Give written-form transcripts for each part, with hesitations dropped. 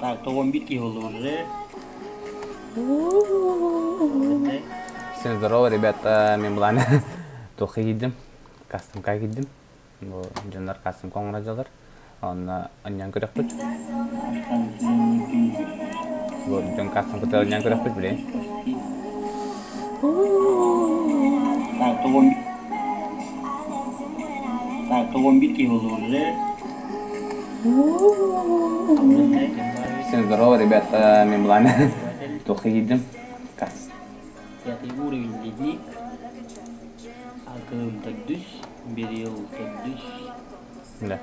Так, 91 киһи уже. Всем здорово, ребята, мен буланы туохха киирдим, кастомка киирдим. Бу дьоннор кастомка оҥоро дьалар. Онно анньан көрөхпүт. Бу дьон кастомка анньан көрөхпүт билин. Так, 91 Так, 91 киһи уже. Всем здорово, ребята, мен буланы туохха киирдим. Кас. Пятый уровень ледник. Агым төрдүс, Берил төрдүс. Да.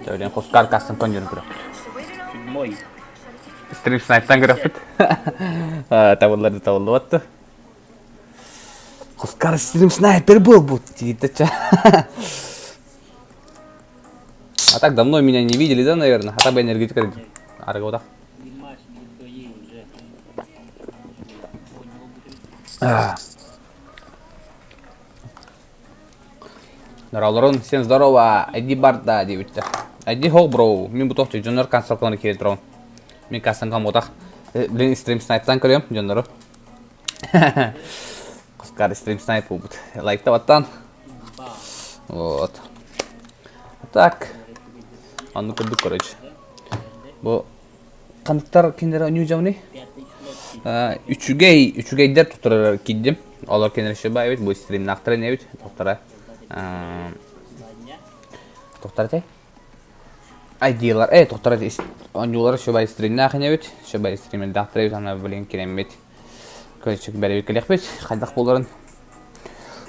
Төлен Хускар кастым конжун көрөкпүт. Седьмой. Стрим снайптан көрөкпүт. Табылларды табыллыбатты. Хускар стрим снайпер был бут тиитача. А так давно меня не видели, да, наверное? А так бы энергетика аргода. Здороваларун, всем здорово, Эдди барда диэбиттэр. Эдди хоу бро, мин бу тохту дьоннор консалтаны киирэн турабын. Мин кассанкам ботах. Блин, стрим снайптан көрүөм дьоннору. Кускар стрим снайп буолбут. Лайкта баттан. Вот. Так. Онну курдук, короче. Бу ханныктар кинилэр оонньуу дьоҥуний? Үчүгэй, үчүгэйдэр туттарар киирдим. Олор кинилэр шыба эбит, бу стримнаахтар ини эбит. Туохтара туохтара этэй? Айдиалар, э, туохтара оонньуулара шыба стримнаах ини эбит. Шыба стримердаахтар эбит, аны блин киреммит. Короче, бэрэбит кэлиэхпит, хайдах буоларын.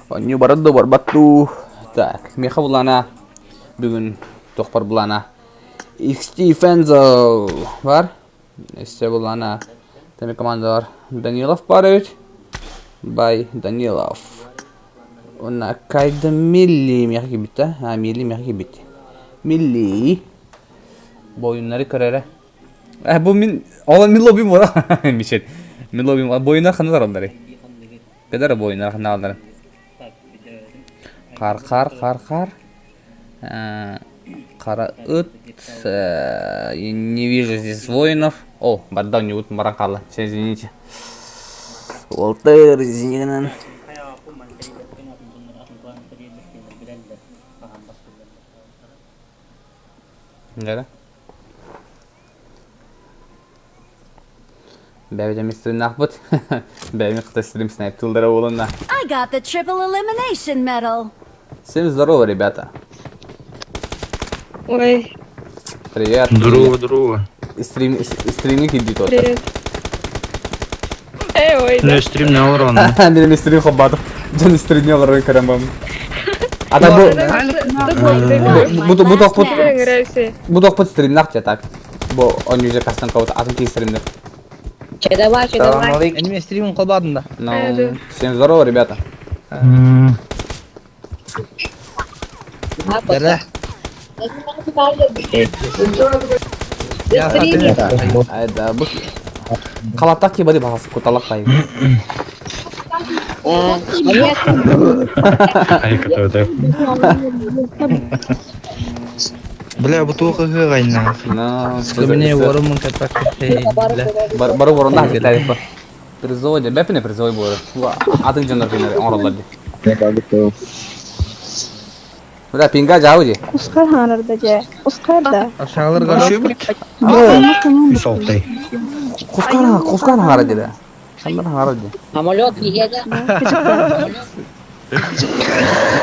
Оонньуу барар дуу, барбат дуу. Так, миэхэ булана бүгүн туохпар булана XT Fenzo бар. Өссө булана теми командалар Данилов бар эбит. Бай Данилов. Уонна Кайда Милли миэхэ киирбит да? А, Милли миэхэ киирбит. Милли. Бойуннары көрөрө. Э, бу мин ол мин лоббим буола. Мишель. Мин лоббим бойуннар ханна баралларый? Кедер бойуннар ханна алларын? Хаар хаар хаар хаар. Хара ыт. Не вижу здесь воинов. О, барда ньют баран хаалла. Все, извините. Уолтер, извини Да? Бэбидэ мистerinахпыт. Бэйэми кытта стрим снайп тылдара буолунна. I got the triple elimination medal. Всем здорово, ребята. Ой, Привет. Здорово, здорово. Стрим, стримник иди тот. привет. Эй, ой, да. Ну, стрим не урон. Мен стрим хоббатов. Дьон стримне олорон көрөн бам. А так бу бу бу тохпут бу тохпут стримнах те так. Бу он уже кастан кого атын ки стримдер. Че давай, че давай. Эниме стримин колбадым да. Ну, всем здорово, ребята. Дәрә. Да, бу Халаттах ки бади бахас куталак тай. Ай, который Бля, бу туох ыһыаҕайна. Ну, Скобине ворумун катпак. Бля. Бару воронах где-то по. Призовой, бэпине призовой буолар. Атын дьоннор кинилэр оҥороллор дии. Бля, пинга жау дии. Ускар ханарда же. Ускар да. Ашағылар короче. Солтай. Кускар, кускар хара дии. Ханнар хара дии. Самолет едет.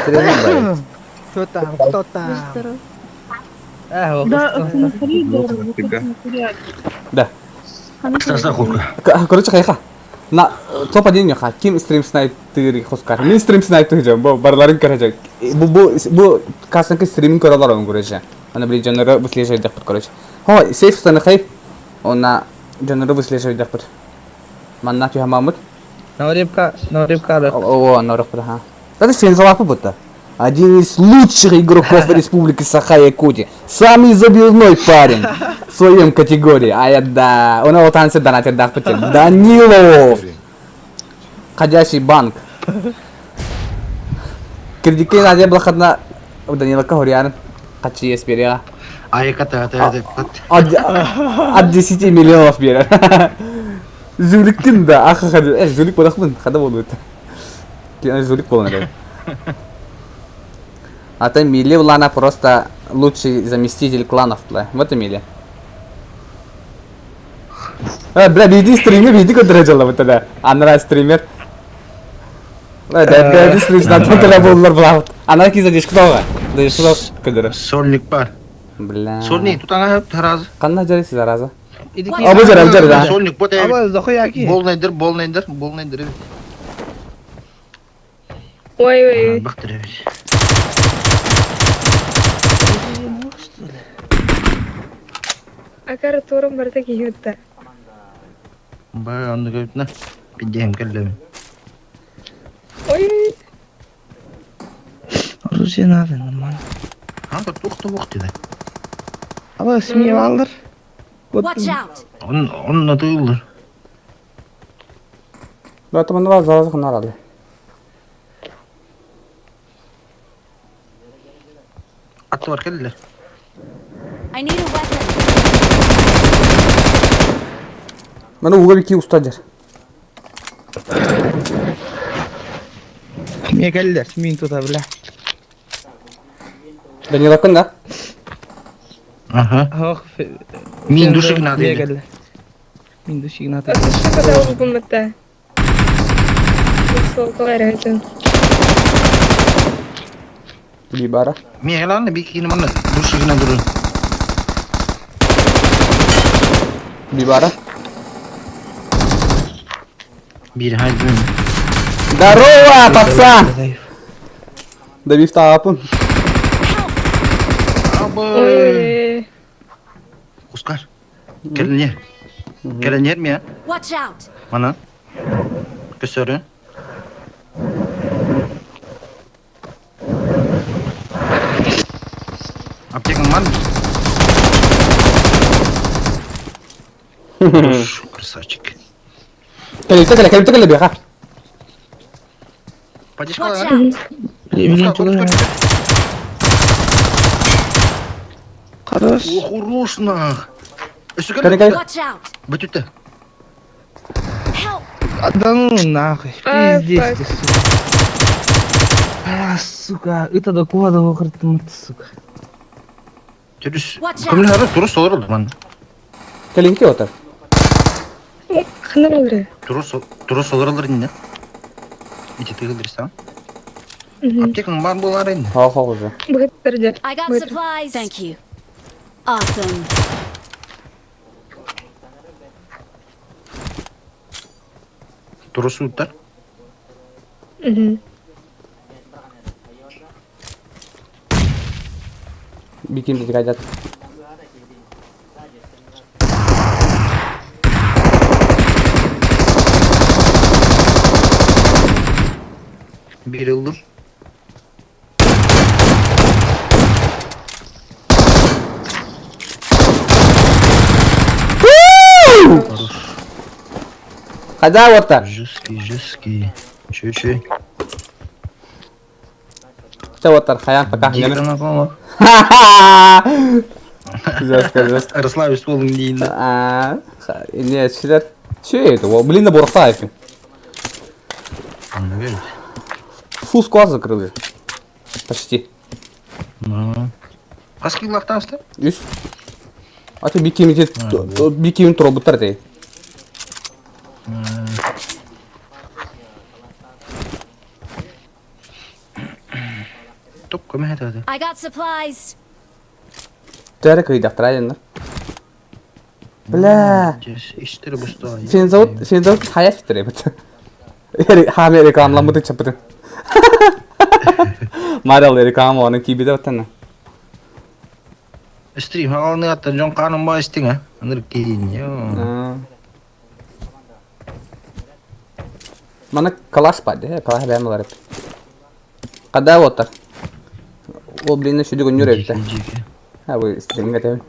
Тренинг Кто там, кто там? Э, Да, Да. Страховка. Короче, хайха. На топ один ха ким стрим снайп тыгыр хускар. Мин стрим снайп тыгыр бу барларын көрөжөк. Бу бу бу касынкы стриминг көрөлөр он көрөжө. Аны били жонору выслеживать короче. Хо, сейф станы хай. Она жонору выслеживать деппут. Манна түһэ мамыт. Наурипка, наурипка да. О, норох ха. Тады сензалапы бутта. Один из лучших игроков Республики Саха-Якутия. Самый забивной парень в своем категории. А я да. Он вот танцы донатит Данилов! Ходячий банк. Кредитке Надя Блохадна у Данила Кахурьян. Хачи есть берега. От 10 миллионов берер. Жуликкин да, аха хады. Э, жулик бодахмын, хада болду это. Жулик болон эрэ. А то Мили Влана просто лучший заместитель кланов, бля. Вот и Мили. Э, бля, биди стример, биди көтөрө дьоллобут да. Анара стример. Бля, биди стример, тотала боллар булабыт. Анара ки задержкалага. Задержкалага көдөрө. Сольник бар. Бля. Сольник тутаҥа таразы. Ханна жарайсыз зараза. Абы жара, абы жара. Сольник бот Аба захуяки. Болнайдыр, болнайдыр, болнайдыр. Ой ой. Бактыр эбит. Акара турум барда киһиутта. Ба онны көтүнэ. Пидем келлем. Ой. Оружие надо нормально. Анда тухты вохты да. Аба смеем алыр. Watch out! Он он надылыр. Да, там два зараза ханарады. Аттылар келлер. I need a weapon. Маны уга бики устадер. Мне келлер, мин тута бля. Данила күн да? Ага. Ох. Мин душик надо. Мне келлер. Мин душик надо. Когда угумата. Либара. Мен эланы бикини мана душигина дуру. Бибара. Бир хайдын. Здорово, пацан! Добив тапын. Абы. Кускар. Келинер. Келинер ми? Watch out! Мана. Көсөрү. Аптекаң бар Хорош, красавчик. Кэлипте кэлэ, кэлипте кэлэ биэхэ. Подешка. Watch out! Хорош. Ох, хорош нах. Кэлэ кэлэ. Watch out! Бүтүттэ. Help! Да ну нахуй, пиздец ты, сука. А, сука, это до куда до сука. Түрүс. Watch out. Көмүл хары турус олор ман. Кэлинки отыр. Ханар олры. Турус турус олор инне. Ити тыгылдырсан. Аптекаң бар болар инде. Хо хо уже. Быттырды. I got supplies. Thank you. Awesome. Турус уттар. Биким дити кайдат. Бир ылдым. Хайда отта. Жесткий, жесткий. Чё, чё? Чэ оттар, хаян пока. Дикана помог. Жестко, жестко. Расслабись полный день. А, не, чилер. Че это? О, Блин, на Борхайфе. Фу, склад закрыли. Почти. Ну. Хаски лахтамсты? Үс. А ты бикими бикими туробуттар дей. Топ көмө это. I got supplies. Тәрі кыйдақтыр да. Бля. Иштери буста. Фензавод, фензавод хаят фитре бит. Хаме рекламламыды чапыты. Марал реклама оны кибиде баттана. Стрим алны аттан жон каным ба истиң а. Аныр кейин. Йо. Мана калаш паде, калаш бәм алар. Када оттар. Ол блин сүдү көнньүөр эбит. Дьиги. А бу стримҥэ тэбин.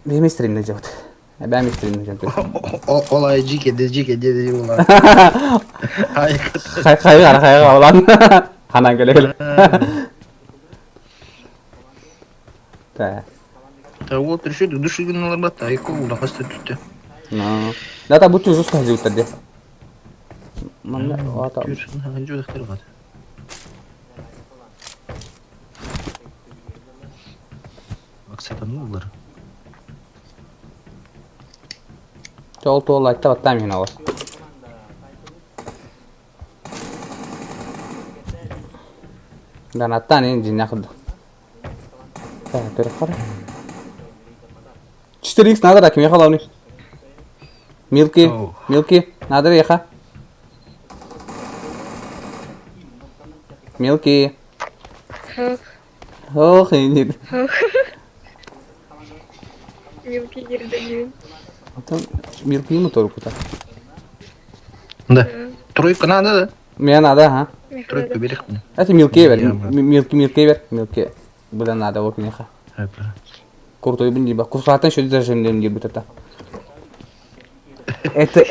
Биһими стримҥэ дьабыт. Эбээм стримҥэ дьон. Ол ай жике де жике де де олар. Ай. Хай хай хай хай олан. Ханан келе келе. Да. Та вот решит души гыналар батта. Айко ула хаста түттэ. Ну. Да та бу түзүс хажы де. Манна ата. Аксатанулар. Ол туол айтта баттаам иһин ол. Данаттан ин дьиннээх курдук. Көрөххөр. 4x надо да кимиэхэ олоруй? Милки, Милки, надо эйиэхэ? Милки. Ох, инит. Милки кирдегин. Оттон Милки моторукута. Да. Тройка надо, да? Мне надо, ага. Тройка берег. Это Милки бер. Милки, Милки бер. Милки. Бля, надо, вот кинеха. Крутой бин диба. Курсатын еще даже не будет это. Это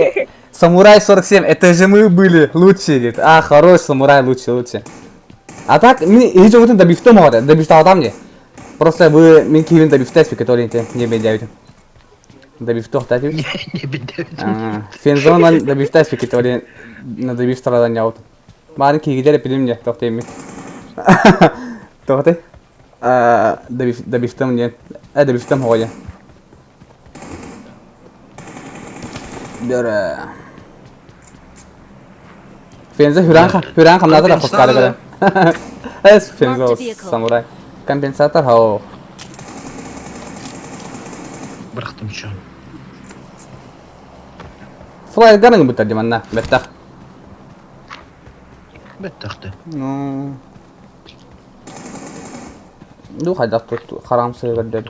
Самурай 47, это же мы были лучшие, говорит. А, хорош, самурай лучше, лучше. А так, мин иһи дьоҥҥутун добивтым оҕото, добивтаҕатам дии. Просто вы мин киһибин добивтаспи, который не бедяют. Добивтох этибит. Не бедяют. Фензонан добивтаспи, который на добивтарадан яут. Баарын киһигидер эпидим дьэ, тохтейми. Тохты. Добивтым диэн. Добивтым хоҕо диэн. Бөрө. Фенза хүрэн хүрэн хамнаата да хускаары көрө. Эс Фенза самурай. Компенсатор хау. Бырахтым чё. Флайер гарың бутар диманна. Беттах. Беттахты. Ну. Ду хайдах тут харам сыгырды.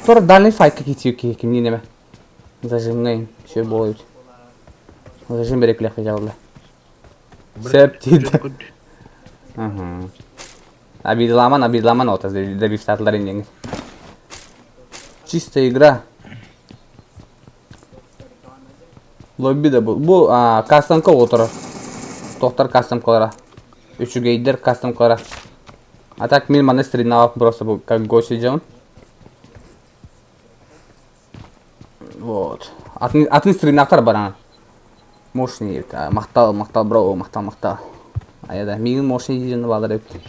Тура дальний файт какие ким неме. Зажимный, все будет. Зажим береклях хотел Сеп тиді. Ага. Обидламан, обидламан, вот, добивтатлар индеңиз. Чистая игра. Лобби да бу. Бу кастомка отырар. Тохтар кастомкалара. Үчүгэйдер кастомкалара. А так мин маны стринав просто бу как гость идем. Вот. Атын атын стринавтар баран. Мощный, махтал, махтал, бро, махтал, махтал. А да, мигин мощный дижен балар эбит.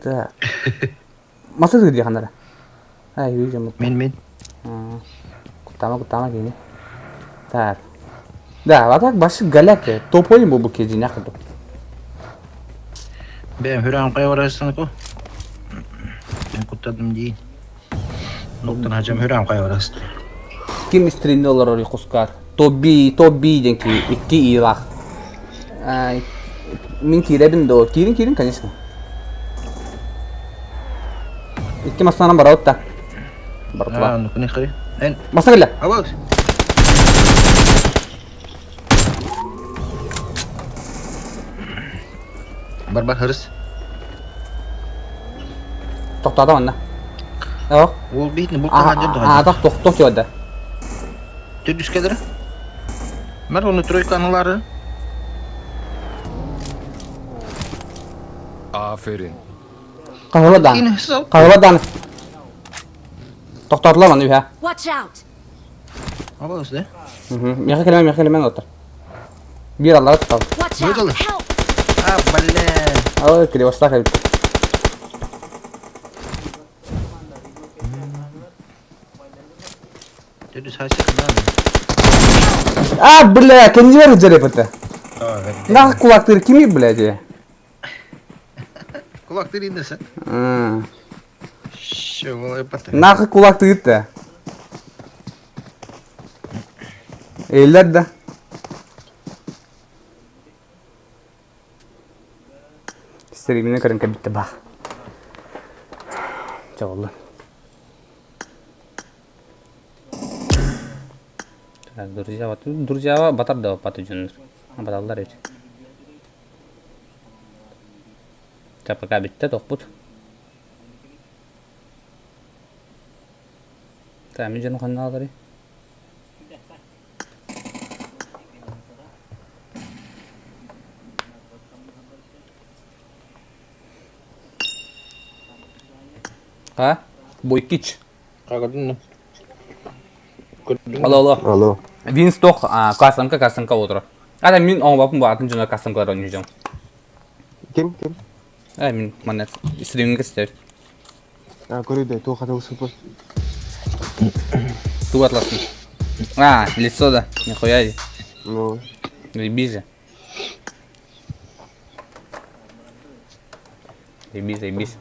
Так. Маса дии ханара. Ай, видим. Мен мен. Куттама, куттама кини. Так. Да, а так башы галяк. Тополим бу бу кежи нахуй. Бэм хүрэн кай барасың ко. Мен куттадым дии. Ноктан хажам хүрэн кай барасың. Ким стримде олорор кускар. Тоби, Тоби диэн ки икки иилаах. Мин киирэбин до. Киирин киирин, конечно. Икки массанан барабыт да. Бартыла. А, ну куни хай. Эн. Масса кэллэ. Абас. Бар бар хырыс. Тохтоото манна. Ох. Ол бейтini бұл қаған жерді А, так тох тох диэбэт. Түдүскедір. Мэр оны тройканылары. Aferin. Хаһыла Кини сал. Хаһыла дан. Тохтоотулар манна үһэ. Watch out! Абас да. Миэхэ кэлэмэн, миэхэ кэлэмэн оттор. Биир аллара тутал. Watch out! Выдала. Help! А, бля. Ой, кривошлах эбит. Түдүс хасик да. А, бля, кэннибэр сылдьар эбит. Нах кулактыр кими, блядь? Кулактыр индесе. Шö, олай пата. Нахы кулактыр да. Эллер да. Стримine көрөн кэбитте бах. Чоғылы. Так, друзья, вот друзья батар да паты жөндөр. Баталлар эти. Та пока бүттэ тохпут. Та мин дьону ханна аҕаларый? А? Бойкич. Көрдүн Алло, алло. Алло. Винсток, кастомка, кастомка отыро. Ата мин оҥобоппун бу атын дьоно кастомкалар оонньуу Ким ким? Э, мин манна стриминг истэр. А, көрүдэ, туох атылысыппыт. Тугу атластын? А, лицо да. Нихуя. Ну, Заебись же. Заебись, заебись.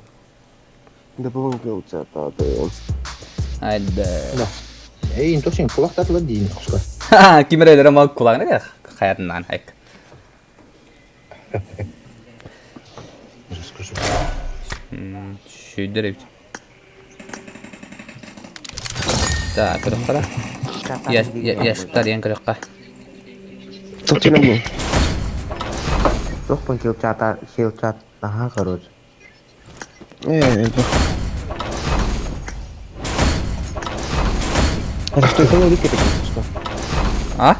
дополнительно чататы. Айда. Эй, интоксин кулактатыла дейін құсқа. Ха, ким эрэ мал кулагына да хаятынан айк. Расскажу. Сүйдер эбит. Так, көрөххө Я яшыктар диэн көрөххө. Тоқтинамы. Тохпун хилчата хилчат наһаа короче. Э, это. А стойкалы өліп кеткен құсқа. А?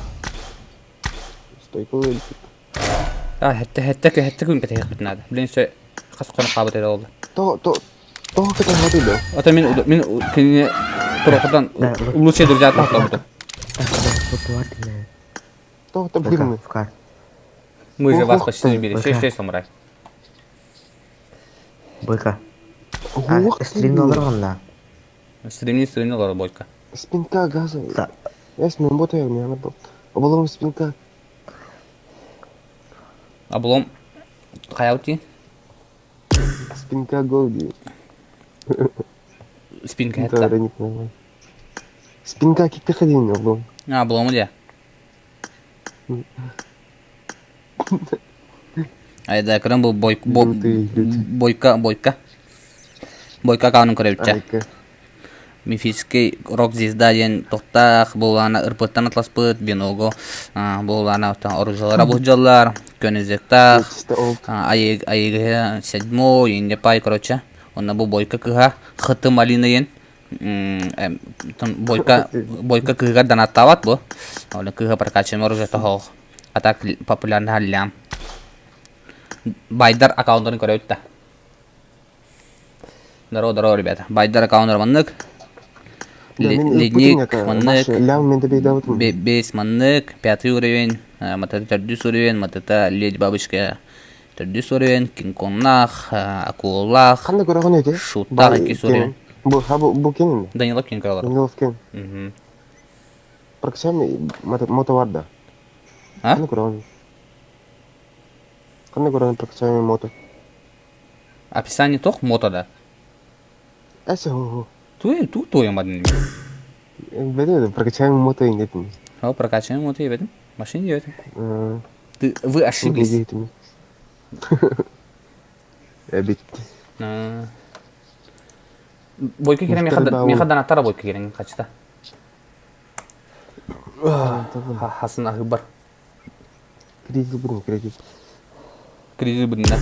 Стойкалы өліп кетті. А, хэтте хэтте хэтте күн кэтэх надо. Блин, все хас кон хабат эре олду. То, то, то кетен хатылды. Ата мен мен кинини турохтан лучше друзья тахтабыт. То, то блин. Мы же вас почти любили. Шесть шесть самурай. Быка. А, стримни олоргон Стримни стримни олор бойка. Спинка газа. Эс мен бота я не был. Облом спинка. Облом хаялти. Спинка голди. Спинка это. Не понимаю. Спинка кикте ходин облом. А, облом где? Айда көрөн бу бой бойка бойка. Бойка каанын көрөбүтчэ. Мифический рок-звезда диэн тохтаах буолаана ырпыттан атласпыт, биного буолаана оружиялара буһдьаллар, көнүзэктаах, айыгыһа седьмой, индепай, короче. Онно бу бойка кыһа хыты малина диэн бойка бойка кыһыгар донаттаабат бу. Оны кыһа прокачиваем оружие тоһоох. А так популярный халлям. Байдар аккаунтарын көрөбүт да. Здорово, здорово, ребята. Байдар аккаунтар маннык. Ледник маннык. Бес маннык, пятый уровень, матата төрдүс уровень, матата леди бабочка төрдүс уровень, кинг-конгнах, акулалах, Қандай көрөгөн эти? шуттах иккис уровень. Бу, ха, бу, бу кенин. Данилов кин көрөлөр. Данилов кен. Проксами мото барда. А? Кандай көрөгөн? Кандай көрөгөн проксами мото? Описание тох мото да. Эсе хо хо. Ту ту туем один. Беде прокачаем мото индетин. О, прокачаем мото ебетим. Машине ебетим. Ты вы ошиблись. Эбит. Бойка керен мехадан аттара бойка керен качта. Хасын ахы бар. Кредит будем, кредит. Кредит будем, да.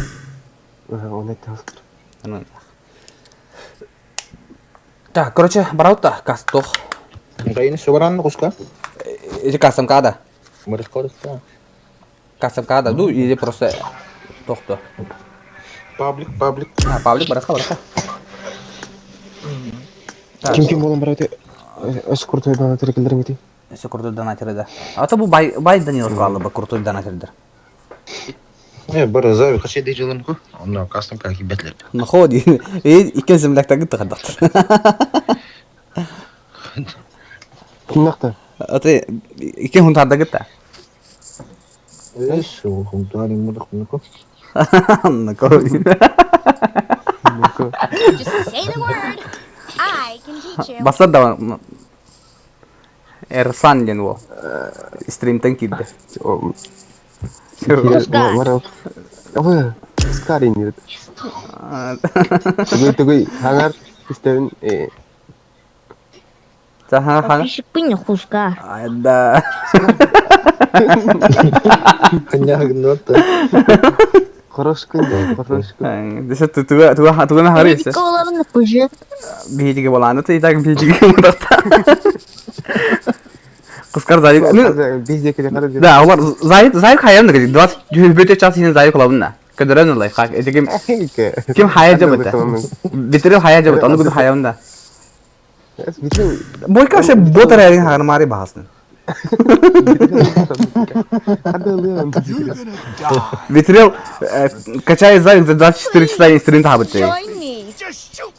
Ага, он это. Так, короче, бараута кастох. Кайны собаран куска? Эти кастом када. Мырыскорыста. Кастом када, ну или просто тохто. Паблик, паблик. А, паблик, бараха, бараха. Ким ким болон бараута? Өс крутой донатер келдер мити. Өсө крутой донатер да. А то бу бай бай Данилов калды бу крутой донатердер. Э, бары зави каче дежелен ку. Онда кастом как бетлер. Находи. Э, иккен земляктан гытты хаддат. Кимнакта? Аты иккен хунтарда гытта. Эс, хунтари мудак нуку. Нако. Just say the word. I can teach you. Басар да Эрсан диэн уол. Стримтен киирдэ. Ой, Скарин нет. Такой такой хангар истебин э. Подписчик хуска. Да. Коньяк нота. Хорошкун, хорошкун. Десе туга туга туга нахары есе. Колорын кужет. Биһиги болааны ты так биһиги мудакта. Кыскар заик. Ну, Биздекиле кара да, олар заик заик хайан да 20 час синен заик олабын да. Көдөрөн олай хак. Эти ким ким хая жабыта. Битерил хая жабыта, оны күдү хаябын да. Бойка вообще бот эрэрин хагармари баһасын. Витрил качай за 24 часа и стрим табыт. Join me.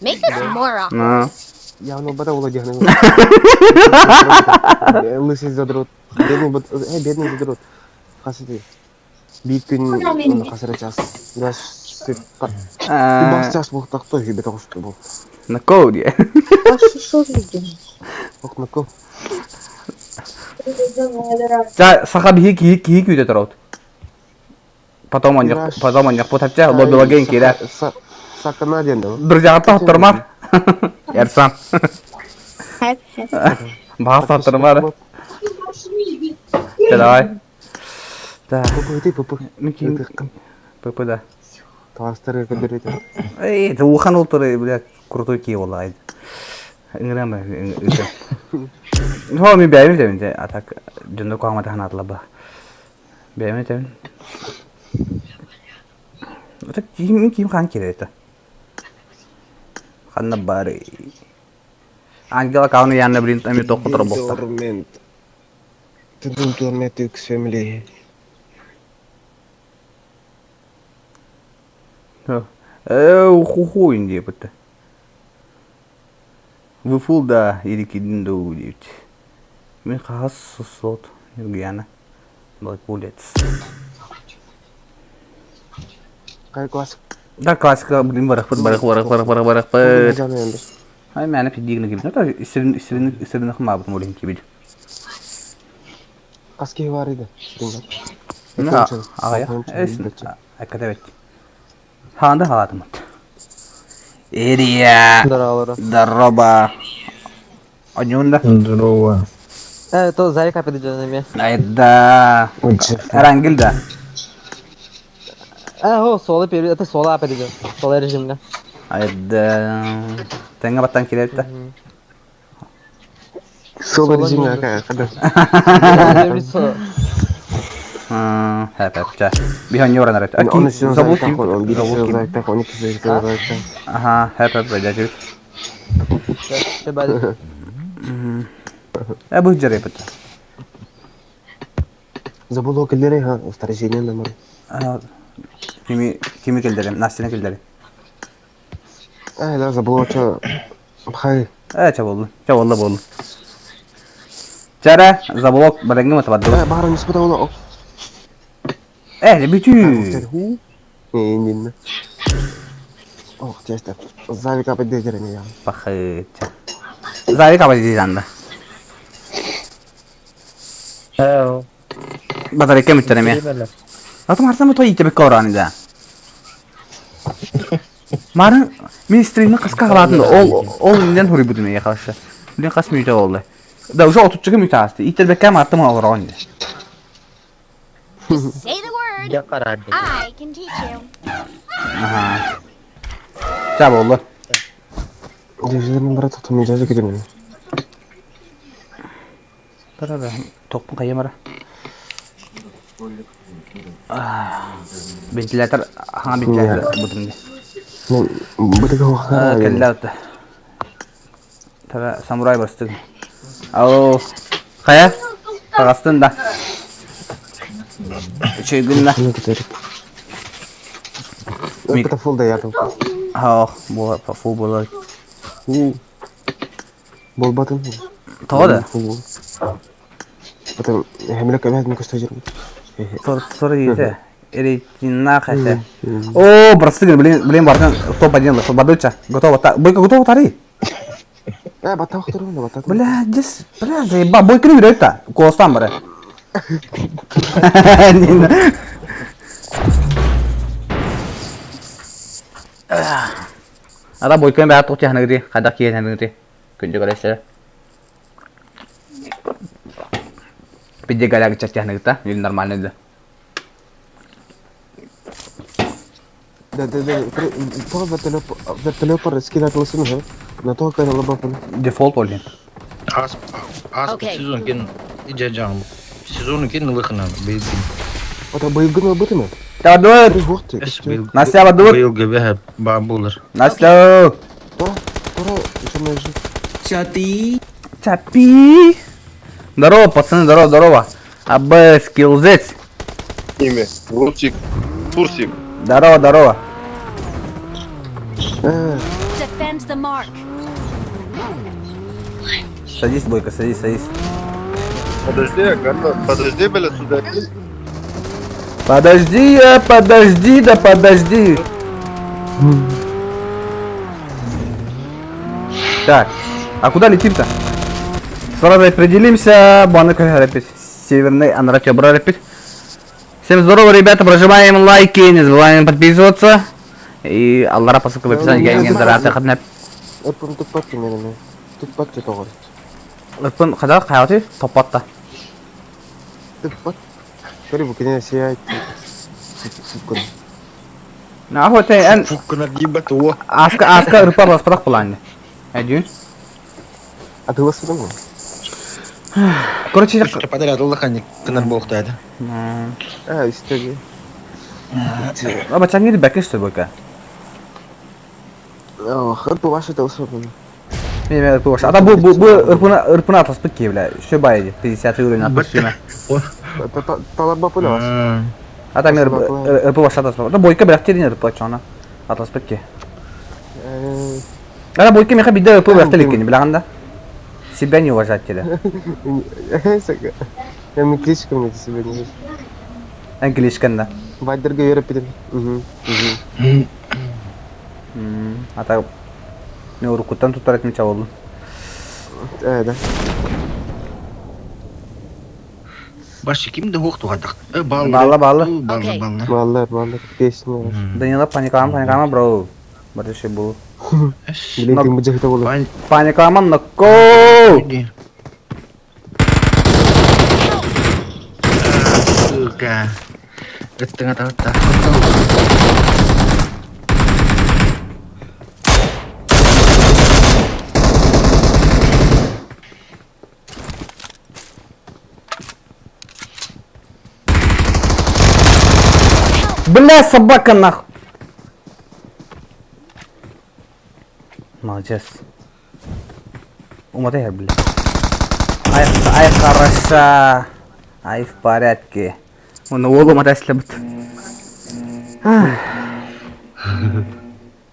Make this more awkward. Ну. Я ну бата ула дихны. Лысый задрот. Бедный бот, бедный задрот. Хасыты. Бир күн хасыра час. Бас час буктакты хибет огусту бу. Нако дие. Ок нако. За саха биһи киһи киһи күүтэ тураут. Потом он потом он потапча лобилаген киирэ. Сакана диэн да. Друзья тоттормар. Эрсан. Баҕас тоттормар. Давай. Да. Пп пп. Микин. ПП да. Таластары көдөрөтө. Эй, это улахан олтор, блядь, крутой кии буолла. Ыҥырам Хо, мин бэйэм этэбин, а так дьонно куһаҕан ханаатылар Бэйэм этэбин. Это ким ким хаан киирэр это? Ханна бары. Ангела Кауна Янна, блин, эми тохтотор буолта. Тормент. Тудун тормент үкс family. Ху-ху диэбитэ. Выфул да или кидин дуу диэбит. Мин хаһас сот Ньургуйаана Балакулец. Кай классик. Да классика блин барахпыт барах барах барах барах барахпыт. Ай мээнэ пидиигин кибит. Это истерин истерин истерин хмаабытым олин кибит. Хас киһи бар иде. Аҕыйах. Академик. Хаанда халаатыммыт. Ирия. Здорово. Здорово. Онюнда. Здорово. То Зарика подойдет Айда. Эрангил да. О, соло перед, это соло подойдет. Соло режимҥа. Айда. Тэҥҥэ баттан киирээбит Соло режимҥа хада. Хэп чэ. Биһон юран эрэ. Забыл ким. Забыл ким. Аха, хэп хэп бэдэ. Э бу жарепыт. Забыл кэллэри ха, вторжение намар. Кими кими кэллэрим, Настина кэллэри. Э, да, забыл что. Хай. Э, чэ болду. Чэ болду болду. Чара, заблок барыңы матабады. Э, бары нис бутаула. Э, бүтүү. Э, Ох, тесте. Завика поддержание я. Пахы. Завика поддержание. Батарейка мүттәнеме. Атым арсам той итебек кораны да. Марын мен стримни кыска кылатын ол ол инден хури будуме яхашы. Билин кас мүйтө болду. Да уже отуччуга мүйтө асты. Итербекке мартым олорон. Just say the word. I can teach you. Аха. Ча болду. Деждерин бара тотум жажы кетем. Тара токпун кайымара. Вентилятор, ха вентилятор бутум. Мен бутыга Кэллэ Тара самурай бастык. Алло. Кая? Тагастын да. Үчүгүн да. Это фул да я тут. Аа, бу фул болар. Болбатын. Тоҕо да? Потом хемлек эбэт мен көстө жүрбүт. Сор ите. Эретинах это. О, братцы, блин, блин, бартан топ-1 бадыча. Готово. Бойко готово тари. Э, бата охтору, бата. Бля, здесь, бля, заеба, бойко не берет-то. Костам, бля. Ара бойко бә тоқ технагри, када киен ханагри. Күнде көрәсе. Пиде галяг чат технагта, или нормально да. Да, да, да. Тоҕо вертолет вертолет скидатылысың уже. На то кайна лабапын. Дефолт олин. Ас ас Окей. сезон кен ижа Сезон кен лыхна быйылгын. Ата быйылгын албытымы? Табадыр! Бір гоқты. Эс быйыл. Настя абадыр! Быйылгы бэһэ баа булар. Настя! Тора, тора, еще же. Чапи! Здорово, пацаны, здорово, здорово. АБ скиллзец. Имя. Русик. Турсик. Здорово, здорово. Э, Defend the mark. Садись, Бойко, садись, садись. Подожди, Ганна, подожди, бля, сюда. Подожди, я, подожди, да подожди. Так, а куда летим-то? Сразу определимся. Банк опять. Северный Анратебра опять. Всем здорово, ребята, прожимаем лайки, не забываем подписываться. И Аллара по ссылке в описании. Ген Өппім тұппат меніме. Тұппат тоғыр. Өппін қада қаяты топатта. Тұппат. Көрі бұл кене сияйт. Сүткін. Нахуй ты эн Фуккунар дибат о. аска аска ырпар ласпадак буланды. Әдюн. Атыласың ғой. Короче, Подряд лыхани кынар болуктайды. А, истеги. Аба чангири бәкеш что бойка. Ох, ырпы ваша телсопын. Мен мен ырпы баша. Ата бу бу бу ырпына ырпына атаспыт ки бля. Шө бай 50 уровень атышыма. Таларба пуля вас. Ата мен ырпы баша атаспыт. Ата бойка бирак терин ырпы чона. Атаспыт ки. Ата бойка меха бидде ырпы бирак телекени билаганда. Себя не уважать теле. Я мен кличка мне себя не Английсканда. Вайдерге беріп кетемін. Мгм. Мгм. Ата мен урукуттан тутар этим чабылдым. Э, да. Башы кимди хокту кадак. Э баллы. Баллы, баллы. Баллы, Окей. баллы. Баллар, баллар. Песня. Данила паникалама, паникалама, бро. Бары бул. Билетин бу жакта болот. Паникалама, ноко! Сука. Ыттың атабытта. Бля, собака нахуй. Молодец. Умотай, бля. Ай, ай, хороша. Ай, в порядке. Он уолу мотай слебет.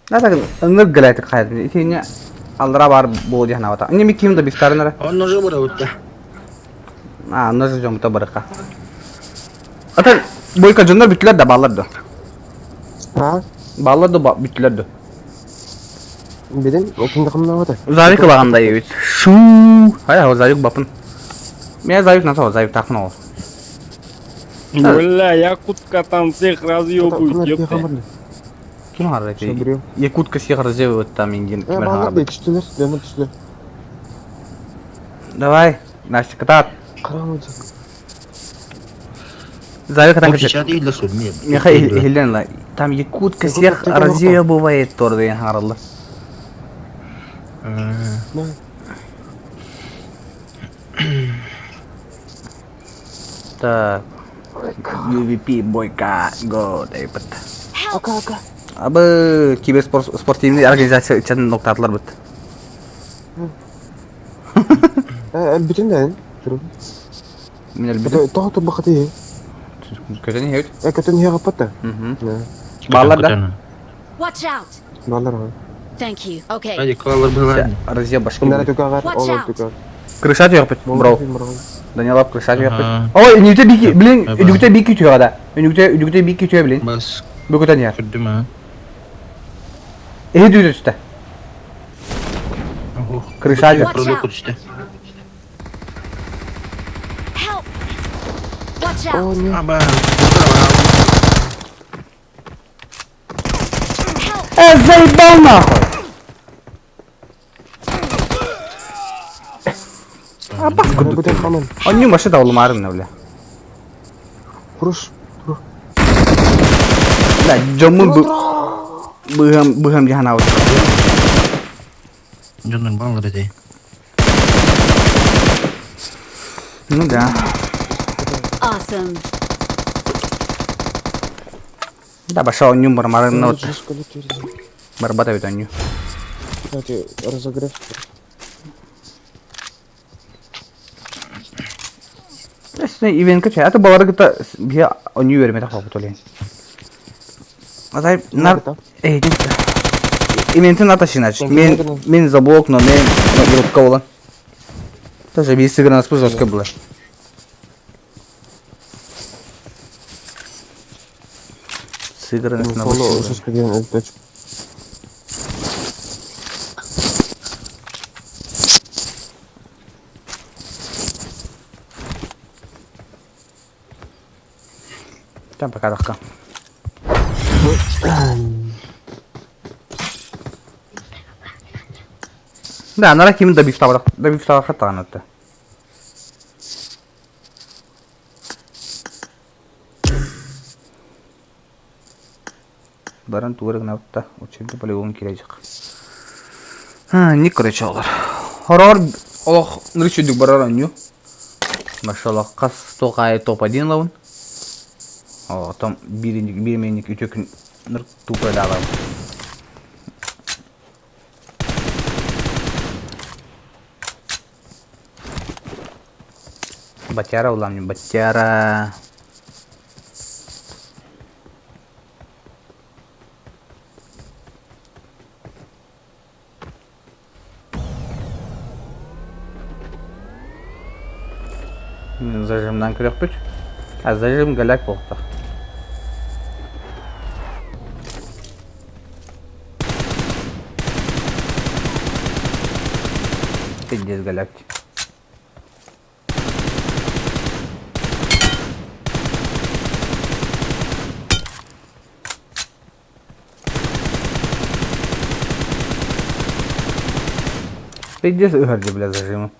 Да так, ыңыр гәләтик хайр. Итине алдыра бар бу дихна бата. Не миким да бифтарнара. Он уже бара утта. А, ножы жомута барыка. Ата бойка жоннор бүттүлөр да баллар да. А? Баллар да бүттүлөр да. Билем, окунда кымна бата. Завик лаганда ебит. Шу. Хай, о завик бапын. Мен завик насо, завик тақын ол. Бля, якутка там всех разъебывает, ёпта. Ким харайды? Что, біреу? Якутка всех разъебывает там инген. Э, баллар да түштүлөр, жана түштүлөр. Давай, Настя, катат. Карамы. Завик там Печат или суд. Михаил Хелен Там якутка всех разъебывает торды харалла. Так. UVP бойка го дейбит. Ака, ака. Абы киберспорт спортивный организация үчен ноктатлар бит. Э, бүтүн да. Туруп. Мен әлбетте Тоҕо турбахаты. көтен хебит. Э, көтөн хегаппата. Баллар да. Watch out. Баллар. Thank you. Okay. Hadi калар было. Разъеб башки. Кымдара түкагар, Watch ол out. түкагар. Крыша түйөк бит, бро. Данилов крыша түйөк бит. Ага. Ой, үнүгүтэ бики, блин, Ага. үнүгүтэ бики түйөк да. Үнүгүтэ үнүгүтэ бики түйө, блин. Бас Бүгүтэн яр. күрдүм а. Эһи дүйдө түстэ. Крыша жок. Пролет түштү. Help. Watch out. Аба. Э, заебал нахуй! А бас курдук. Бүтүн хаман. Онню машина улмарын бля. Куруш. Бля, жомун бу. Быһам быһам дьаһанаабыт. Дьоннор бааллар этэ. Ну да. Awesome. Да, баша онньум бармарын вот. Барбата бит оннью. Кстати, разогрев. Ивенка чай. А то балары кытта биһи онньуу үөрэммэтэх буолбут олен. Атай нар э Ивентин аташинач. Мен мен заблок, но мен группка болан. Тоже биир сыгранаспыт жестко было. Сыгранность на Follow жестко деген точка. Там пока легко. Да, нара ким да бифтабар, да бифтабар хаттаганатты. Баран тугу эрэ гынабыт учебный полигон кирэдьик. Ник короче олор. Хороор олох нырычыдык барар онньу. Машаллах хас туох аайы топ-1 ылабын. Оттон биир миэнник үтүө күн ныр тупо даалабын. Батяра улам батяра. Зажимнан көрөхпүт. А зажим голяк буолта. Пиздец голяк. Пиздец ыһар бля зажимы.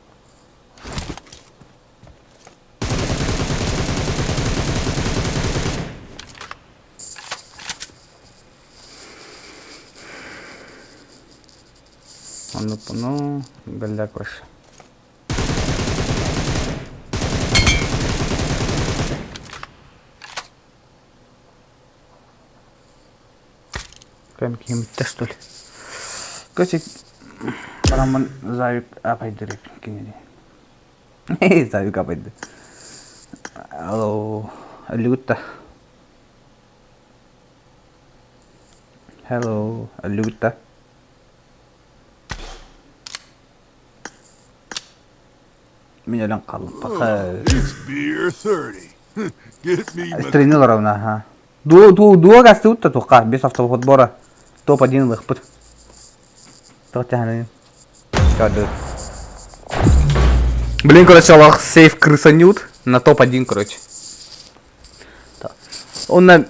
Оннук ну, голяк ваш. Прям киимиттэ что ли? Короче, бараммын завик апайдыр кинини. Завик апайды. Алло, өлүгүт Hello, өлүгүт да? Мин өлөн хааллым. Пока. It's beer 30. Get me my Стрельни ровно, ага. Дуо, дуо, дуо гастыбыт да туохха, без автоподбора. Топ-1 ылыахпыт. Тоҕо тэһэнин. Көрдүгүт. Блин, короче, Аллах сейф крысанют на топ-1, короче. Онна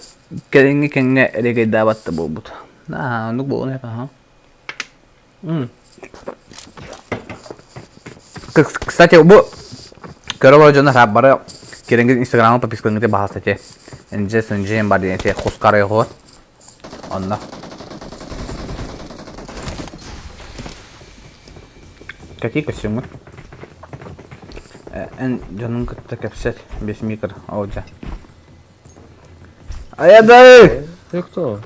кэлиҥҥи кэмҥэ эрэгэйдээбэт да буолбут. Аа, оннук буолуон сөп, аха. Кстати, бу көрө олорор дьоннор бары кирэҥҥит инстаграмҥа подпискаҥҥыты баһаста ити. НЖ СНЖ бар диэн ити хускар ойоҕо. Онно. Какие костюмы? Эн дьонун кытта кэпсэт, без микро, оодьа. Аядай! Ты кто?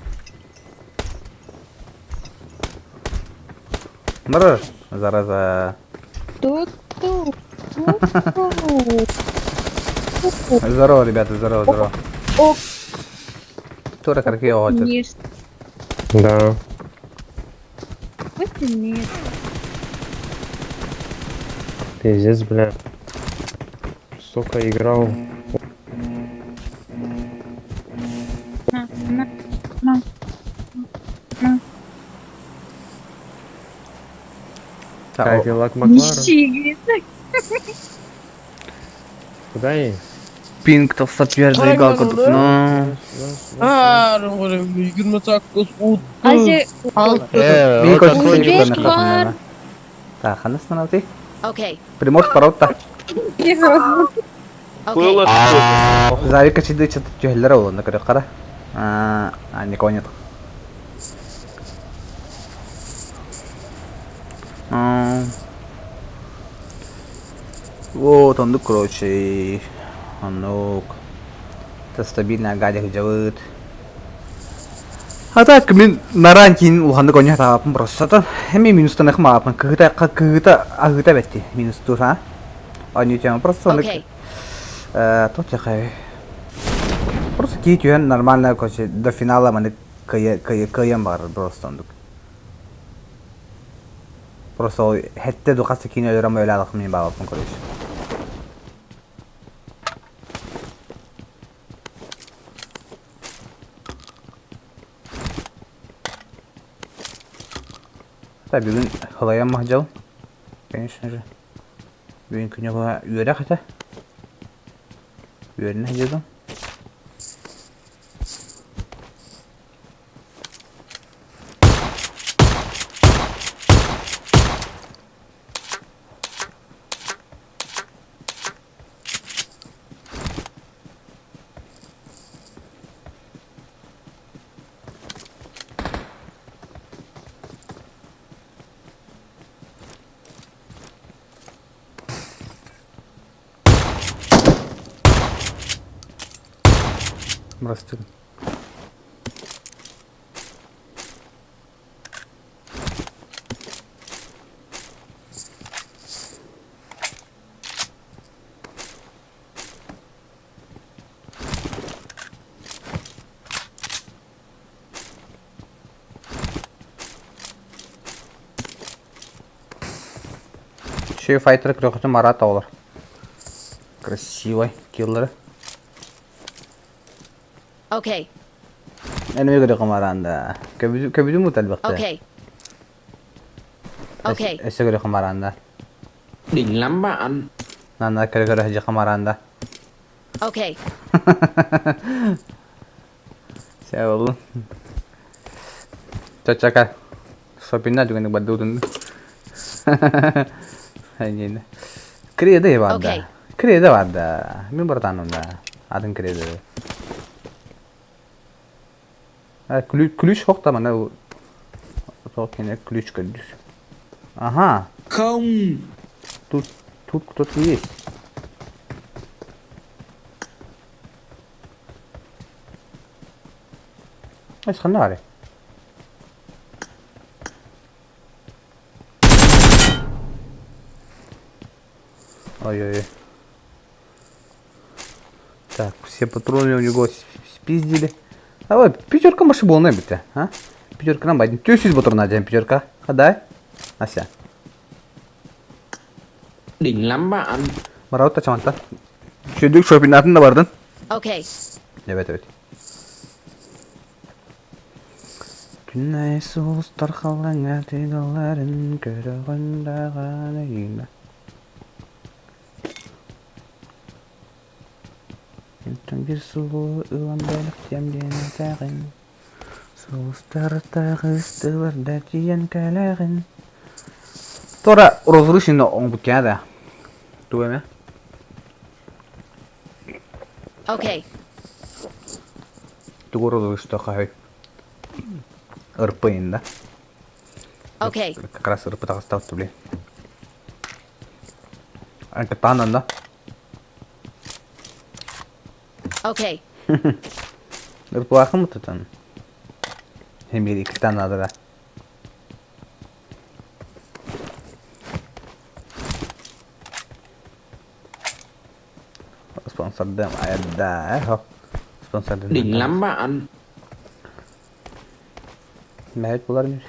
Мр, зараза. Ту-ту. Здорово, ребята, здорово, здорово. О, Тура какие оҕотер. нет. Да. Вот нет. Пиздец, бля. Столько играл. На, на, на, на. Кадиллак Макларен. Нищие, Куда ей? Пинг тахса түһэр заигал курдук. Ну. Азия, Мин Узбек бар. Так, ханна становый? Okay. Приморск паротта. Okay. Завика чиды чыт түһэллэр олонна көрө қара. А, никого нет. Вот оннук короче оннук. Это стабильная гадя сылдьабыт. А так мин наран киин улаханнык оонньуу сатаабаппын просто эмиэ минустанах мааппын кыһыта кыһыта аһыыта бэтти минустуур а оонньуу тема просто оннук туох диэхэй просто киһи түһэн нормально короче до финала маннык кыайан баҕарар просто оннук просто ол хэттэ ду хас киин өлөрөм өлө мин баҕалаппын короче Так, бүгүн халайан маһдьал, конечно же. Бүгүн күнү быһа үөрэх этэ. Үөрэнэ сылдьабын. Бырастыы. Еще файтер крөхөтө Марат олор. Красивый киллеры. Okay. Эн өйгө комаранда. Көбүдү муталбакта. Okay. Okay. Өссө көрө комаранда. Đỉnh lắm bạn. Нана көрө көрө хажы комаранда. Okay. Сэ боллун. Чачака. Шопинна түгэнник бардыбытын. Айнин. Кредо бар да. Okay. Кредо бар да. Мин братаным да. Атын кредо. А, ключ, ключ хох там, она ключ көрдүр. Ага. Không. Тут, тут кто-то есть. Ай, ханнари. Ой-ой-ой. Так, все патроны у него спиздили. Давай, пятерка машиболная бите, а? Пятерка нам байден. Түйсіз патрон один пятерка. Хадай. Ася. Đỉnh lắm bạn. Мараутта чаманта. Чөдүк шопинатын да бардın. Okay. Evet evet. Күнай сулустар халаңа тыгаларын көрөгөн үйүмө. Үттен бир сулуу ылан бэлэхтиэм диэн этэҕин. Сулустар тагыстылар да тиийэн кэлэҕин. Тора розрушено оҥбут кээдэ. Тугу эмэ? Okay. Тугу розрушто хаһый? РП да? Okay. Как раз РП таҕыстаабыт блин. Анкытаанан да? Okay. РПлаахын мутутан. Эмир иккитан наадара. Спонсордым айда. Хо. Спонсордым. Đỉnh lắm bạn. Мәйт булар мир.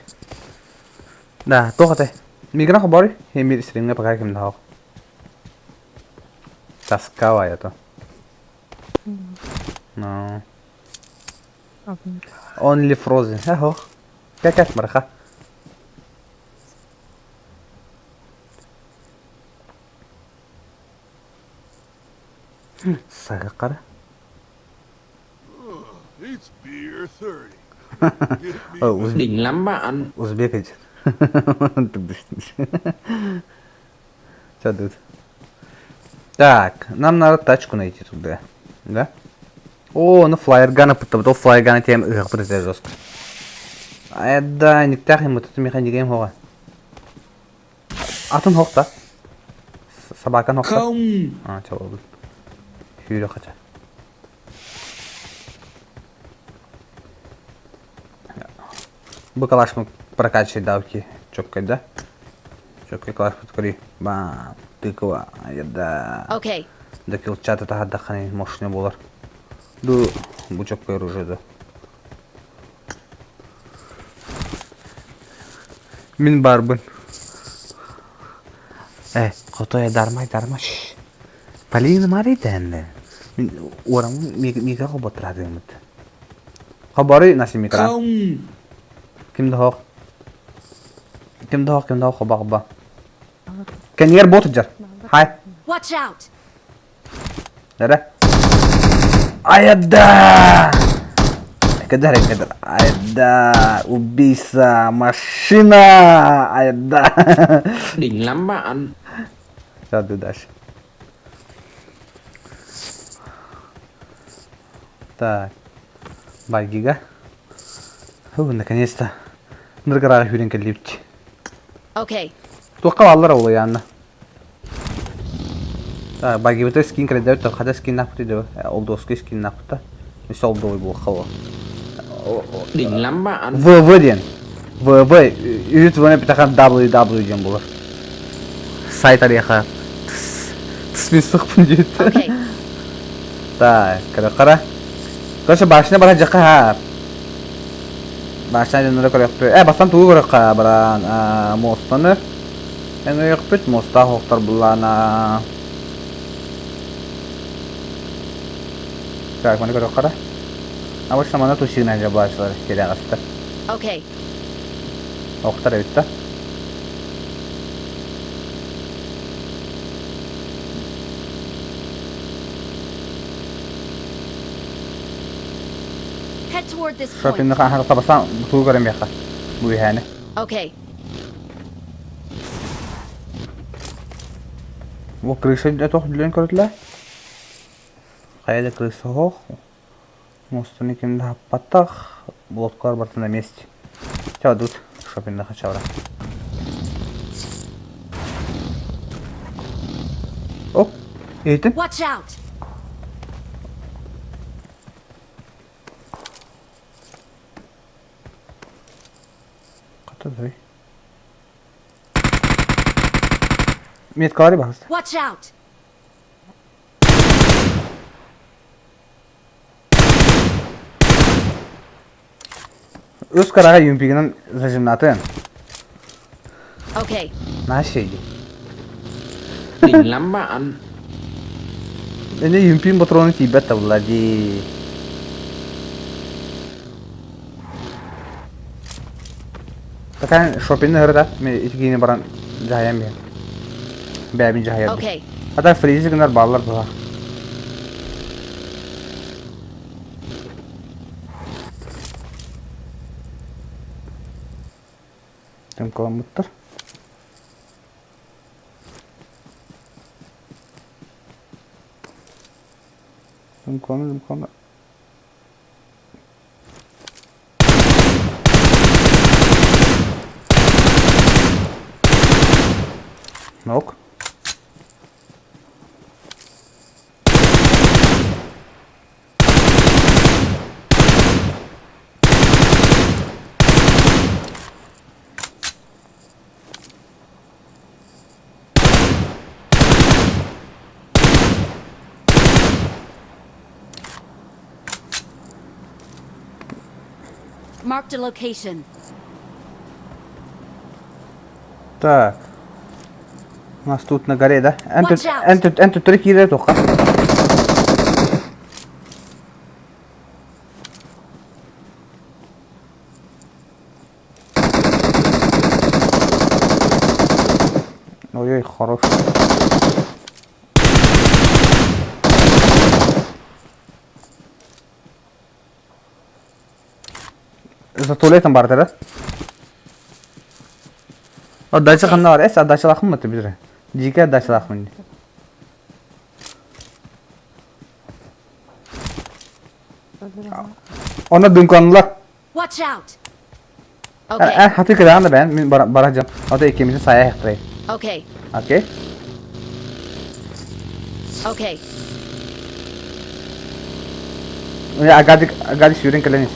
Да, туох этэй? Мигран хобори? Эмир стримҥэ пока ким да Тоска это. No. Only Frozen. Эхо. Как марха. Сагакара. It's beer 30. Get me Đỉnh lắm bạn. Узбек эти. Что тут? Так, нам надо тачку найти туда. Да? О, ну флайергана, потому флайергана тем это жестко. А да, не так ему тут механик им хова. Атын хохта. Собака нохта. А, чалабын. Сүүрэ хача. Бу калашмы прокачивай давки. Чөккөй да. Чөккөй калашмы көрүй. Бам. Тыква. Яда. Okay. Да килчата тахадаханы мощный болар. Ду бу чөккөй оружие да. Мин барбын. Э, хотой дармай дарма. Полина Маритен. Мин уорамын мига хоботрадымыт. Хоборы наси микра. Ким да хох. Ким да хох, ким да хох, хоба хоба. Кенигер бот жар. Хай. Watch out! Нere? Айда! Кедер, кедер. Айда! Убийца! Машина! Айда! Đỉnh lắm bạn. Сейчас дальше. Так. Байгига. Фу, наконец-то. Ныргыраға хүрен келіпті. Okay. Туаққа балалар ол янна. Так, багибыта скин кредит, хата скин нахпыты деп. Олдоска скин нахпыта. Мисал олдой бу хава. Đỉnh lắm bạn. ВВ диэн. ВВ үт вона питахан WW диэн булар. Сайт алиха. Тыс сықпын дейді. Okay. Так, кара кара. Короче, башня бара жаққа ха. Башня ден көрөк. Э, бастан тугу көрөк ха баран мостаны. Эн өйөкпүт моста хоқтар булана. Так, маны көрөк кара. Обычно мана тушигна жабылачылар келе аста. Okay. Охтар эбит да. Head toward this point. Шопинг хаха табасан тугу көрөм яха. Бу ихәне. Okay. Бу крыша да тох дүлен көрөтлө. Кайда крыша хох. Мостуны кимде хаппаттах. Блоклар барты на месте. Ча тут шопинг хачавра. Оп, эйтин. Watch out! Катадай. Меткалары басты. Watch out! Өз карага юмпигинен зажимнатын. Okay. Наша иди. Đỉnh lắm bạn. Эне юмпин патроны тибет табыла ди. Такая шопинг хырда, мен итгине баран жаям бе. Бәбин жаям. Okay. Ата фризи гынар баллар була. Тем каламыттар. Тем калам, тем калам. Нок. Marked a location. Так. У нас тут на горе, да? Watch out. Энту, энту, три кире тоха. Ой-ой, хорош. За туалетом бар, да? Отдача ханна бар, эс отдачалахым мı бизре? Жеке отдачалахмын. Ona дымканлар. Watch out! Okay. Ә, хаты кыраган да бен, мен барacağım. Ата ikimizin saya яктырай. Okay. Окей. Okay. Агадик, Агадик сүүрэн кэлэн ис.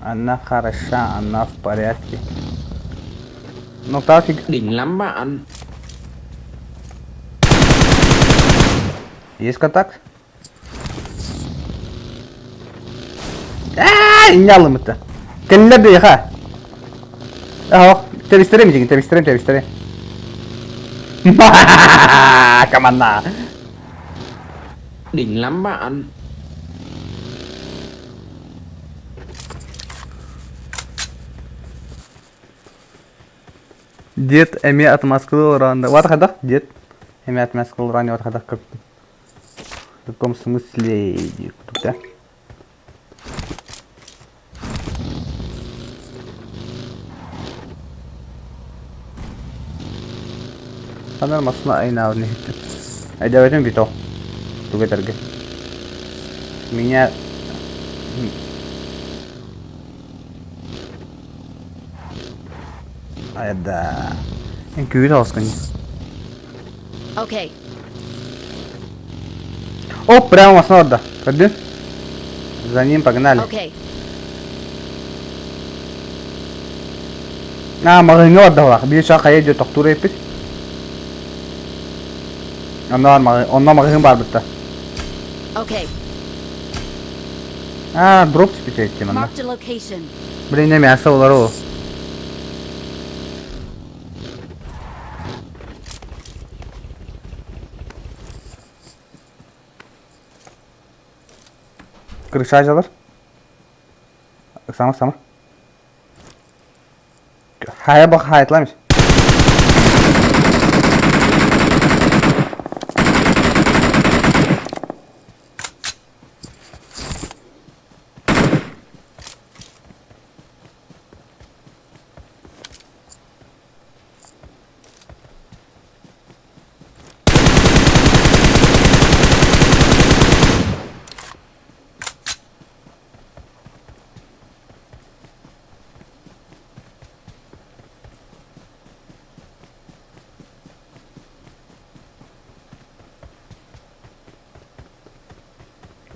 Она хороша, она в порядке. Ну тафиг. Đỉnh lắm bạn. Есть контакт? Аа, иннялым это. Кэллэ биэхэ. Аһо, тэбистэрэм дигин, тэбистэрэм, тэбистэрэм. Команда. Đỉnh lắm bạn. Дед эми отмазкалы олорон. Вот хадах, дед. Эми отмазкалы олорон, вот хадах как. В каком смысле? Да? Ханар масына айнаабын иһиттим. Айдаабытым бито. Тугу этэргэ. Меня... Айда. Эн күүт алыскын. Okay. Оп, прямо масына орда. Көрдүн? За ним погнали. Okay. Аа, маҕаһыыҥҥа барда Биир чаа хайа дьэ тохтуур эппит. Онно онно маҕаһыын баарбытта. Okay. Аа, дроп түспүтэ манна. Marked a location. Блин, мясо олору. Крыша жалар. Сама, сама. Хайа бак хайытламыш.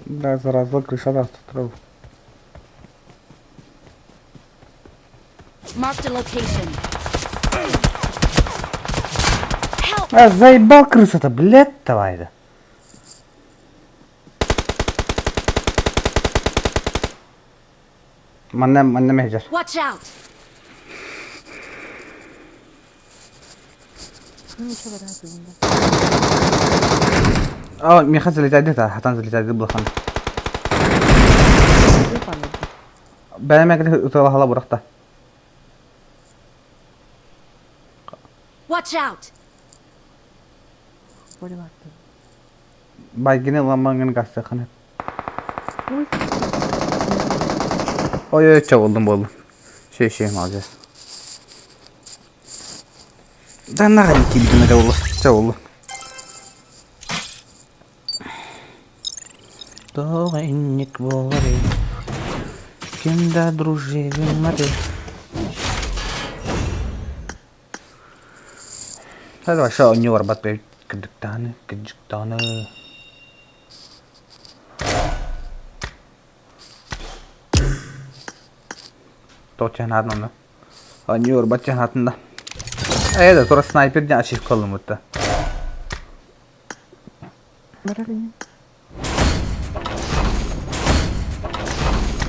Да, зараза, крыша да тұр. Marked a location. Help! А, заебал крыса-то, блядь, давай да. Манна, манна мехжер. Watch out! А, меха залетает где-то, а там залетает блохан. Бәләмә ытала бурахта. Watch out! Байгини ламангын гасты ханы. Ой, ой, чабылдым болду. Şey şey молодец. Да нахрен килдим это болду. Чабылды. Тоғынник болары. Кем да друживен мары. Давай, шо, не орбат кыдыктаны, кыдыктаны. Тоқчан оны. Не орбат чанатында. Э, тура снайперден ачив калым өтті.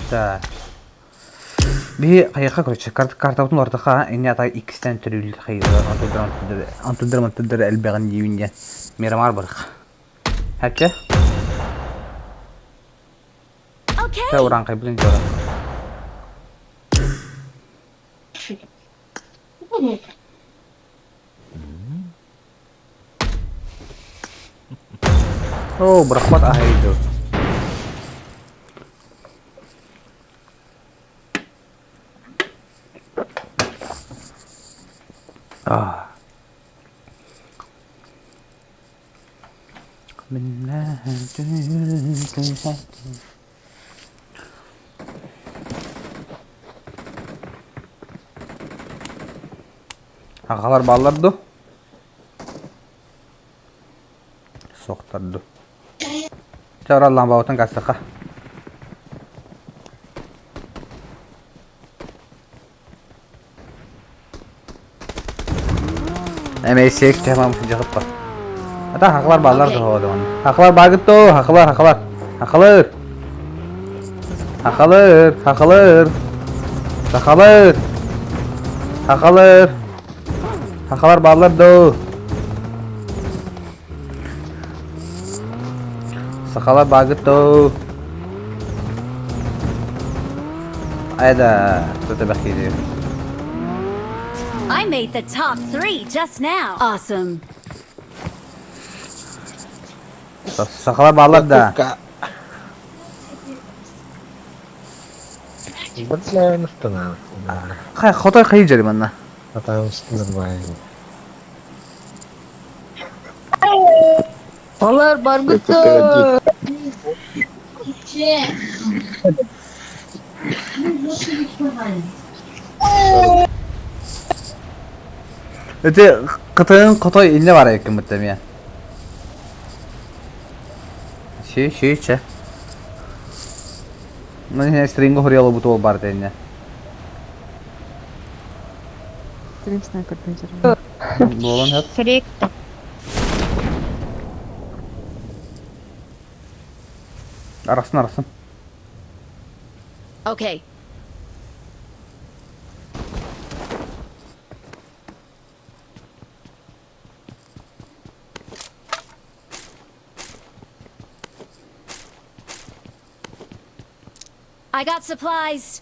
Так. Би кайыка короче карта картабытын ортаха эне ата икстен төрүл хайы антыдыр антыдыр антыдыр элбегин дийүнде мирамар барык. Хәпче? Okay. Та уран кайбылын жора. О, брахмат ахайду. А. Хахалар бааллар ду? Суохтар ду? Чэ, ораллаан баҕатын кассаха. Эмэйсиэк темам дьахыппа. Ата хахалар бааллар да хоодоон. Хахалар баагыт то, хахалар, хахалар. Хахалар. Хахалар, хахалар. Хахалар. Хахалар. Хахалар бааллар до. Сахалар баагыт то. Айда, тут бахиди. I made the top three just now. Awesome. Сахалар бааллар да. Хай, хотой хайы жери манна. Алар баргыты. Ити кытайын хотой инне бар экен бутта мен. Ши, ши, че. Ну, не стринго хорьялы буту бар дэнне. Стрим снайпер бензер. Болон хат. Сректа. Арасын, арасын. Okay. I got supplies.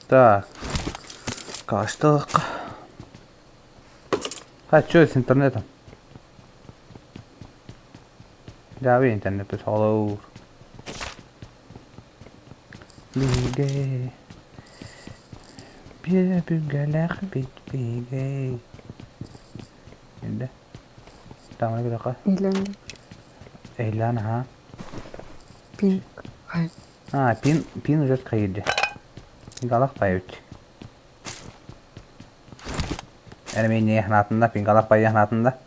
Так. Кашталык. Ха, что с интернетом? Да, ви интернет писал. Биге. Бие бүгэлэх бит биге. Инде. Тамара гыдака. Илен Эйлан ха. пин. Хай. А, пин, пин уже скайди. Пингалах пайыч. Эрмения хнатында, пингалах пайы хнатында.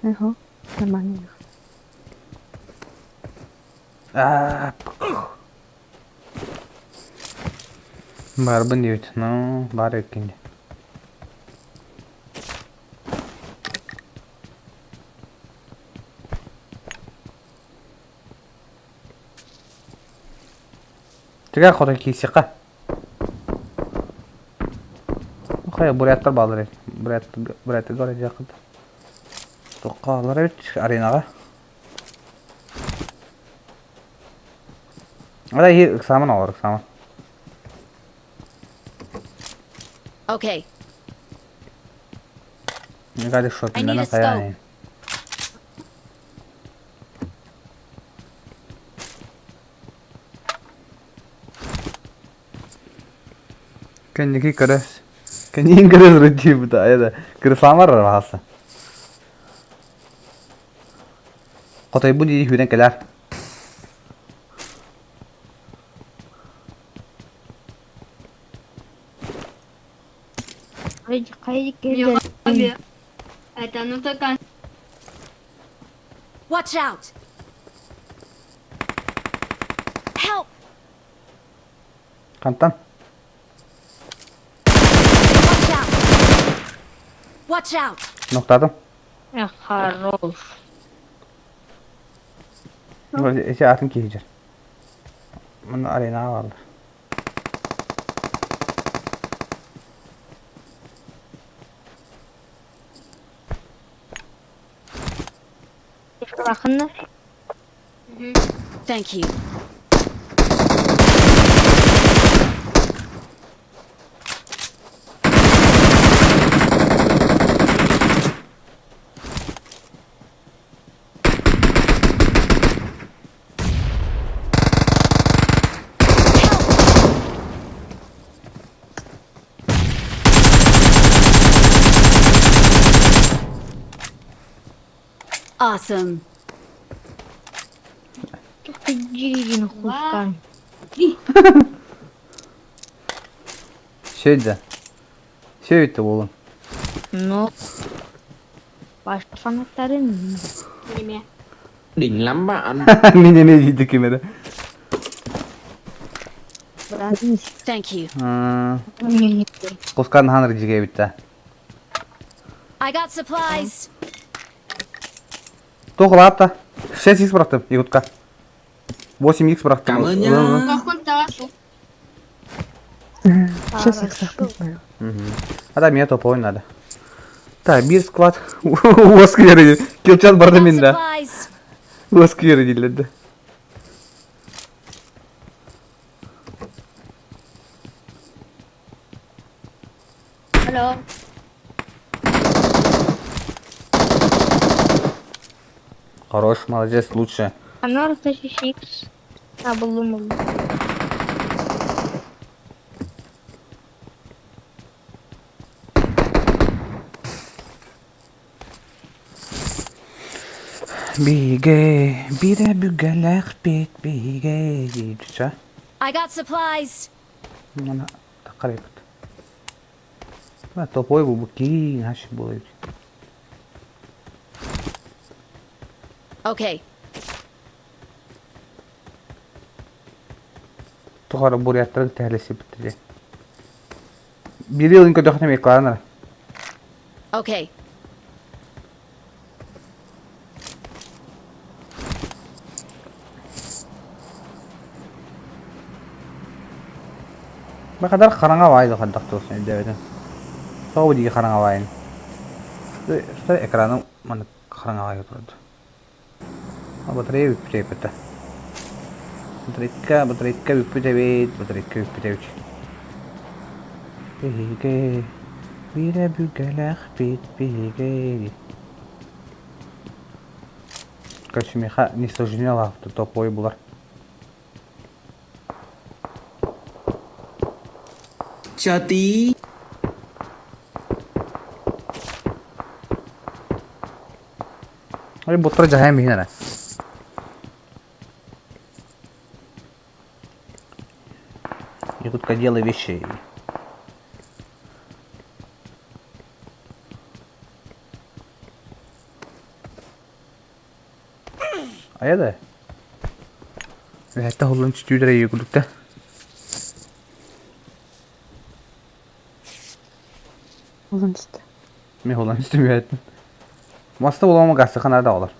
Эхо. Нормально. А, Барбын диэбит, ну, баар эбиккин дии. Тигэ хотон киирсиэххэ. Хайа буряттар бааллар эбит. Бурят буряттарга барыаххыт. Туохха бааллар эбит аренаҕа. Ара иһи ыксааман оҕолор ыксааман. Okay. Никали I need шопиннанан a scope. хайаан. Кэнники көрөс. Кэнниин көрөс рудибыта айда. Кырысаамар баһаса. Хотойбун дии сүүрэн кэлээр. Watch out! Help! Хантан? Watch out! Watch out! Нохтаатым. Эх, хорош. Эти атын киһи Муну аренаҕа бааллар. Бахына. Thank you. Awesome. Диригин хускан. Все да. Все это буолун. Ну, ваш фанаттарын неме. Đỉnh lắm bạn. Мин эмиэ диде ким эрэ. Thank you. Кускан ханыр дьигэбит I got supplies. Туох улаатта? 6 х бырахтым, Якутка. 8 х бырахтым. Cảm ơn nhá. Сейчас их сахнуть. Ада мне топовой надо. Так, бир склад. Уосквер. Килчат барды Got мин да. supplies. Уосквер дилерdi. Алло. Хорош, молодец, лучше. Анар 6x. А, булдum булдum. Биге, бире бүгэлэх бит биге дейдича. I got supplies. Мана тақарайбыт. Ма топовой бу киин хаш болайт. Okay. Тухара буряттарын тәһлеси битти. Бири ылын көдөхнө экланар. Okay. Ба кадар хараҥа баай хайдах туосун өйдөөбөтүм. Тоҕо дии хараҥа баайын. Что экраны маны хараҥа баайга турду. Батарея бүппүт эбит. Батарейка, батарейка бүппүт эбит, батарейка бүппүт эбит. Биһиги, биирэ бүгэлээх бит биһиги. Короче, миха не сожжено топовой булар. Chờ tí. Ой, буттар жаһайын биһин эрэ. Якутка делай вещи. А да? Это холлон чүтүрэ якутта. Uzun işte. Мен холлон чүтүрэ. Маста болама гасы ханада олар.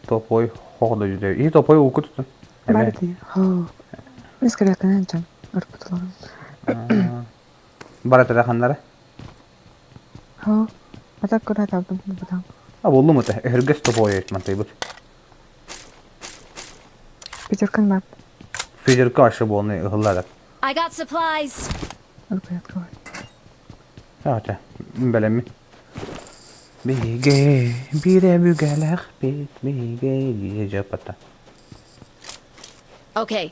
Топой хоғда жүдө. И топой уку tutun. Барды. Хо. Несколько кананчан. Арпутуларым. Баратара ханнара. Хо. Атак кura табдым бұдан. А болду му те? Эргес топой мантайбыт. Пятеркан бар. Федерка ашы болны ыһыллар. I got supplies. Арпы открывай. Ата, бэлэмми. Биге, бире бүгэлэх бит биге дие жапата. Okay.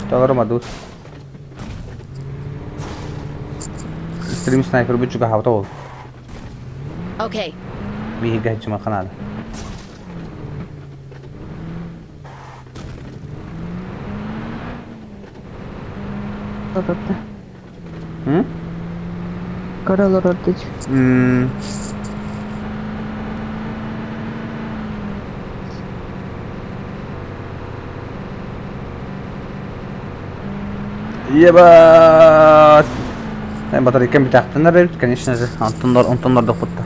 Тагыр мадут. Стрим снайпер бу чуга хавта ол. Okay. Биге хачма канада. Орорду. М? Корол орорду. М. Ебать! Батарейкам битахтанар конечно же. Антоннар, Антоннар да хутта.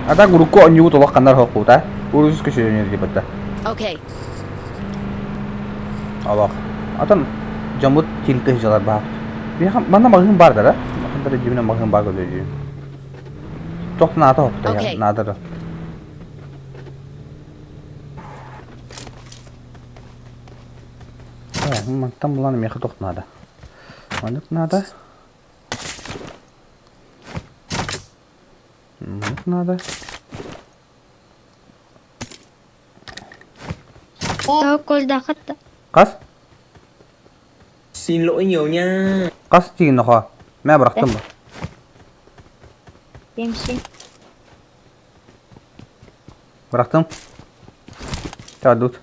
А так урукку онньугут олох ханнар хоққута. Урусус көшөрөнөр дебатта. Okay. Алах. Атын жамут тилте жалар баапт. Бияха манна магын бар да? Хандар дьиибинэ маҕаһыын баар көрдөрүүм. Туох наада хопта Окей. наада да. Мантан булан миэхэ туох наада. Маннык наада. Маннык наада. Тоокколдахат Хас? Xin lỗi nhiều nha. Хас тиин нохоо? Мэ бырахтым бу. Демси. Бырахтым. Чаадут.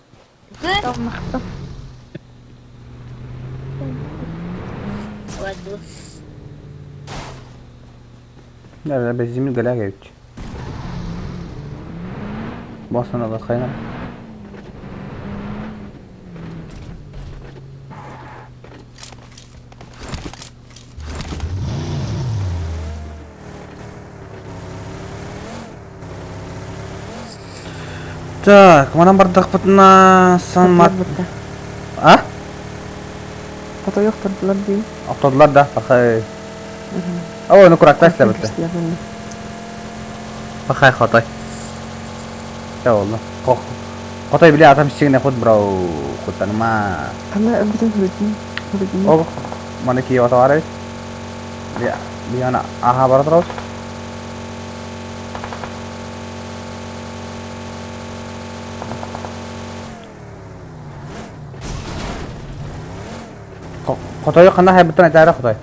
Томахто. لا бензин галага Басын алар кайна. Так, манан бардахпытына сан мат... А? Хотойох турдулар дии. Охтодулар да, пахай. О, ну куракта истэбиттэ. Пахай хотой. Чэ буолла. Хотой били атам сигне хут бро куттаныма. Ана өлбүтүн хүрүтүн. Хүрүтүн. Ол маны кие отовар эбит. Би ана аха бара турабыт. Хотойу ханна хайбыттан айтаара хотой.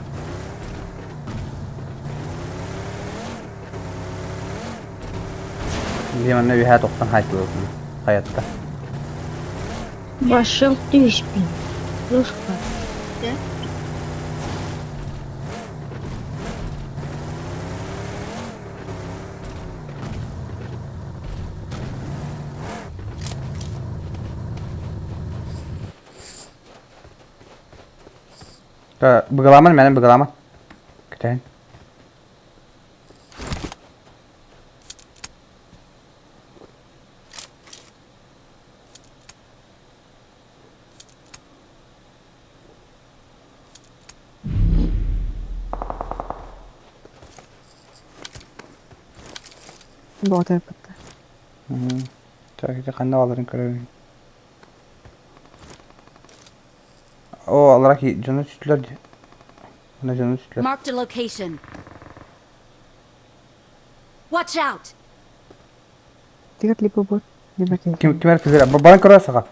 Би манна үһээ тохтон хайтылыбын хаятта. Башым түспүн. Руска. Быгаламан мэнэ быгаламан. Кэтээн. Боҕотойбуттар. Так, ити ханна бааларын көрөбүн. О, алара ки дьону сүтүлэр дии. Ана дьону сүтүлэр. Marked a location. Watch out! Тигэр липа бу. Либо киһи. Ким кимэр түһэр? Баран көрөр саха.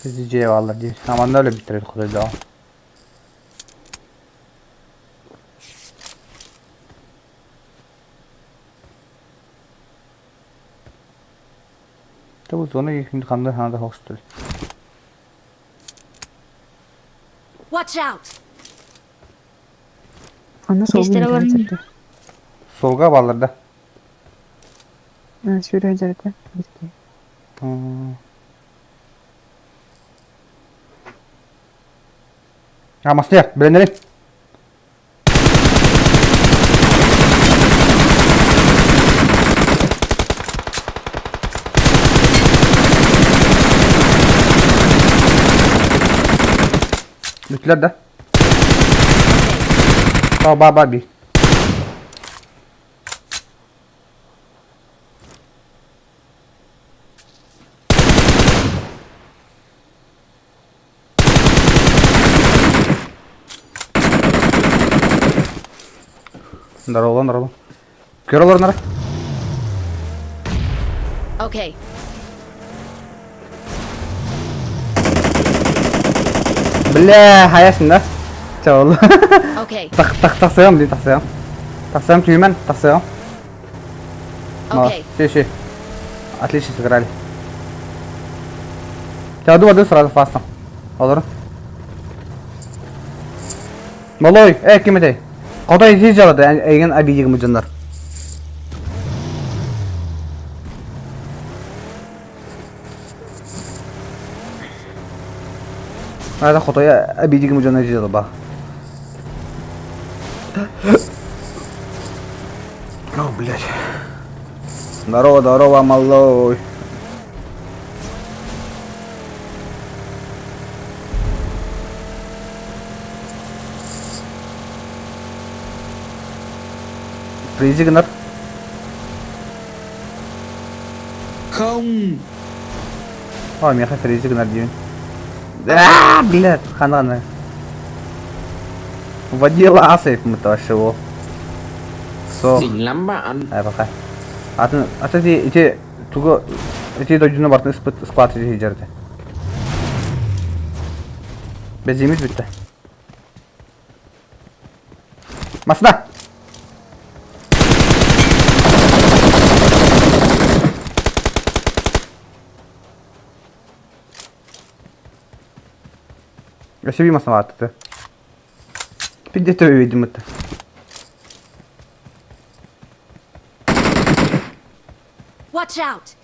Sizi eyvallah diye. Aman öyle bitirir kudayı daha. Tabi zona şimdi kandı hanada hoştur. Watch out! Анна суолун Тестері бар үөрэн сэрдэ. Солга балырда. Сүүрэ дьарыта. Бирки. Ha masaya bilenlerin. Bütler de. Ba ba ba bir. Здорово, здорово. Көрөлөр нара. Okay. Бля, хаясын да. Чоол. Okay. Так так тахсыам дии тахсыам. Тахсыам түймэн, тахсыам. Okay. Все, все. Отлично сыграли. Чаду воды сразу фастом. Олор. Малой, э, ким этэй? Хотой ити жалады, эйген обидигім жындар. Ада хотой обидигім жындар жалады ба. О, блядь. Здорово, здорово, малой. Фризи гынар. Không. Ой, меха фризи гынар диэн. А, блядь, хананы. Водила асайп мыташево. Со. Đỉnh lắm bạn. Э, пока. Атын, аты ти, ити, тугу, ити дойдуну бартын ыспыт склад ити жерде. Безимиз бүтті. Масына! Өсөбүй масына атты. Пидде төбе видим это. Watch out!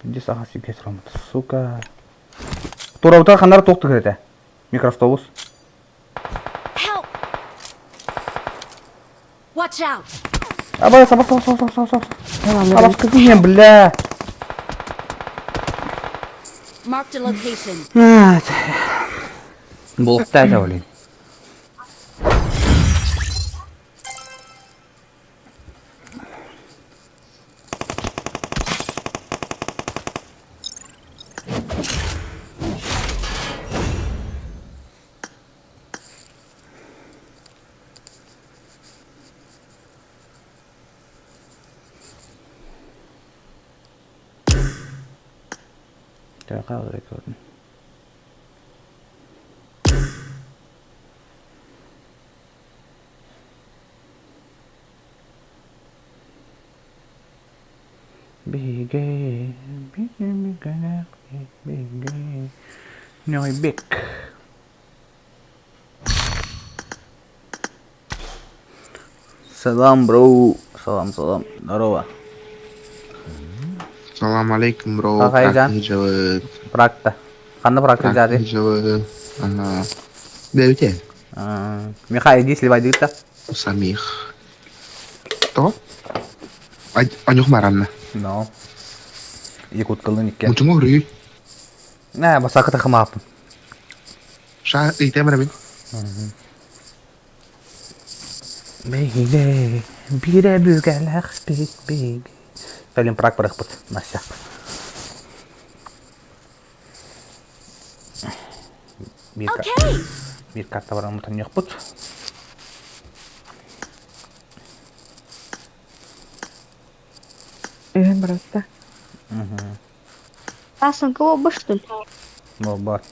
Пидде саха сүйке сұрамыды, сука. Тура хандар тоқты кіреді. Микроавтобус. Help! Watch out! Абай, саба, саба, саба, саба, саба. Абас, какие, бля. Marked a location. Булықта это, блин. Record. Биге, биге, биге, биге, Нойбек. Салам, бро. Салам, салам. Здорово. Салам алейкум, бро. Ахайжан. Практа. Ханна практа жады. Ага. Бәүте. Михаил, иди сливай дыта. Самих. То? Анюх маранна. No. Якуткалын иккен. Мутуңу рүй. Нә, басакы тахымапын. Ша, ыйтем рабин. Бейге, бире бүгәләх бик бик. Калин прак барахпыт, Настя. Okay. Бир карта бар мутан яқпыт. Эвен баратта. Асан кого бы что ли? Бар.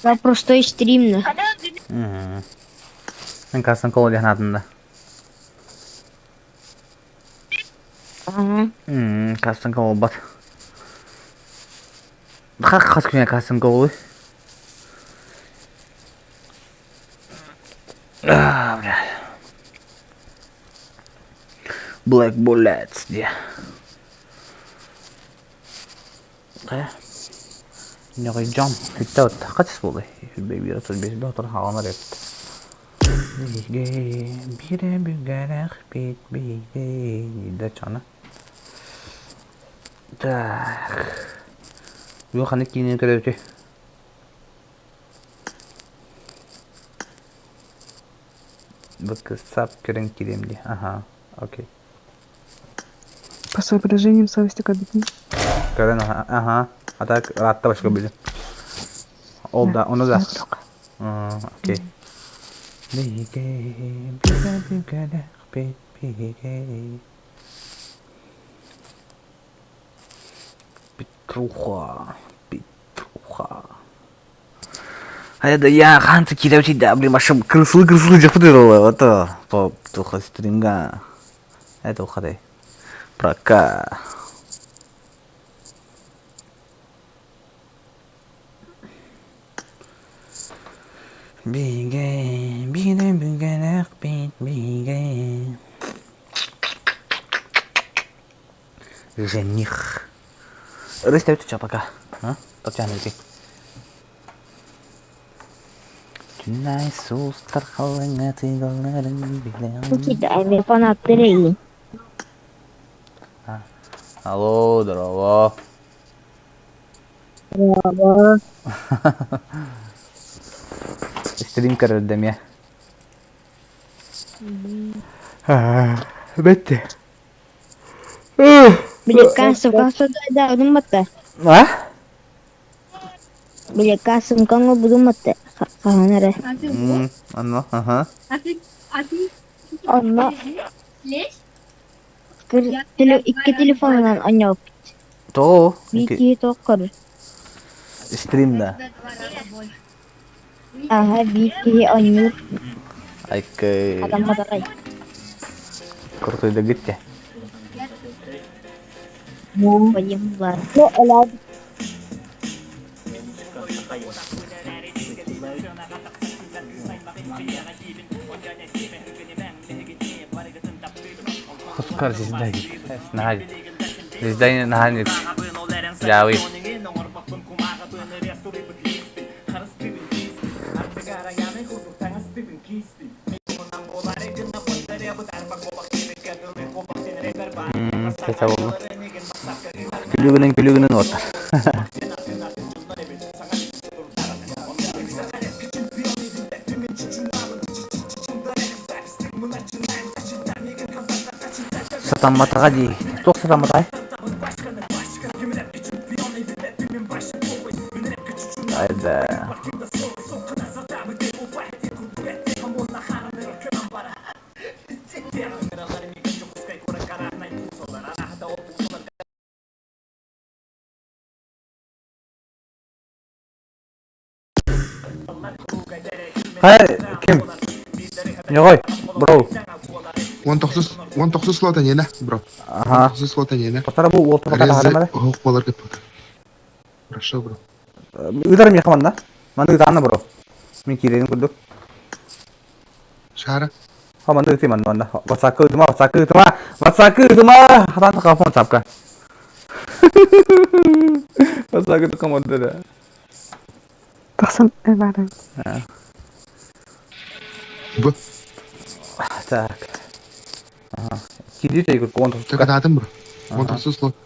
Да просто стримно. Мен кастан кол дехнатында. Ага. Кастан кол бат. Хас күнә кастан кол. А, бля. Black Bullets, dia. Нөҕүй дьон бүттэ хатыс буолуй биир отут биэс отур хааланар эбит бире бүгэрэх бит биге да чана так бу ханы киинен көрөбүтүй Быксап көрөн кириэм ди аха окей По соображениям совести кабитин. Көрөн аха аха а так ыраатта башка билим ол да ону да окей биге бире бүгэрэх бит биге Петруха Петруха А это я ханты кидавчи да блин машим крысылы крысылы жапты это по туха стримга это уходи. Пока. Бигэ, бигэ бүгэнэхпит бигэ. Жених. Ырыс тэбит пока. А? Татьяна ити. Түнай суустар халыҥа тыгаларын билэн. Кидай фанаттары. Алло, здорово. Браво. Стрим көрөрдөм я. Бетте. Бile кассам да удуматта. А? Бile кассам каңа будуматта. Ханара. Анно, ага. Онно Икки телефонунан оñоп. То. Бики токкор. Стрим да. Ага, бики оñур. Айкы. Адам мадарай. Крутой да гитте. Вадим бар. Хускар звезда гит. Нахаль. Звезда нахаль. Жауи. Сәтә булды. Күлүгенең күлүгенең от. Сатамматаға ди. Тоқ сатамматай. Айда. Хай, ким? Ньогой, бро. 19 слота не бро. Ага. 19 слота не Потара бу уолта пока тахармара. Ох, болар кеп. Хорошо, бро. Ыдарым яхаманна. Маны ыдаана бро. Мен кирерин курдук. Шара. Ха маны ыты манна манна. Ватсакы ытыма, ватсакы ытыма. Ватсакы ытыма. Хатан кафон чапка. Ватсакы тыкамадды. Тахсан бары. Б. Так. Ага. Киди тей курку он Так атым, бро. 19 слот.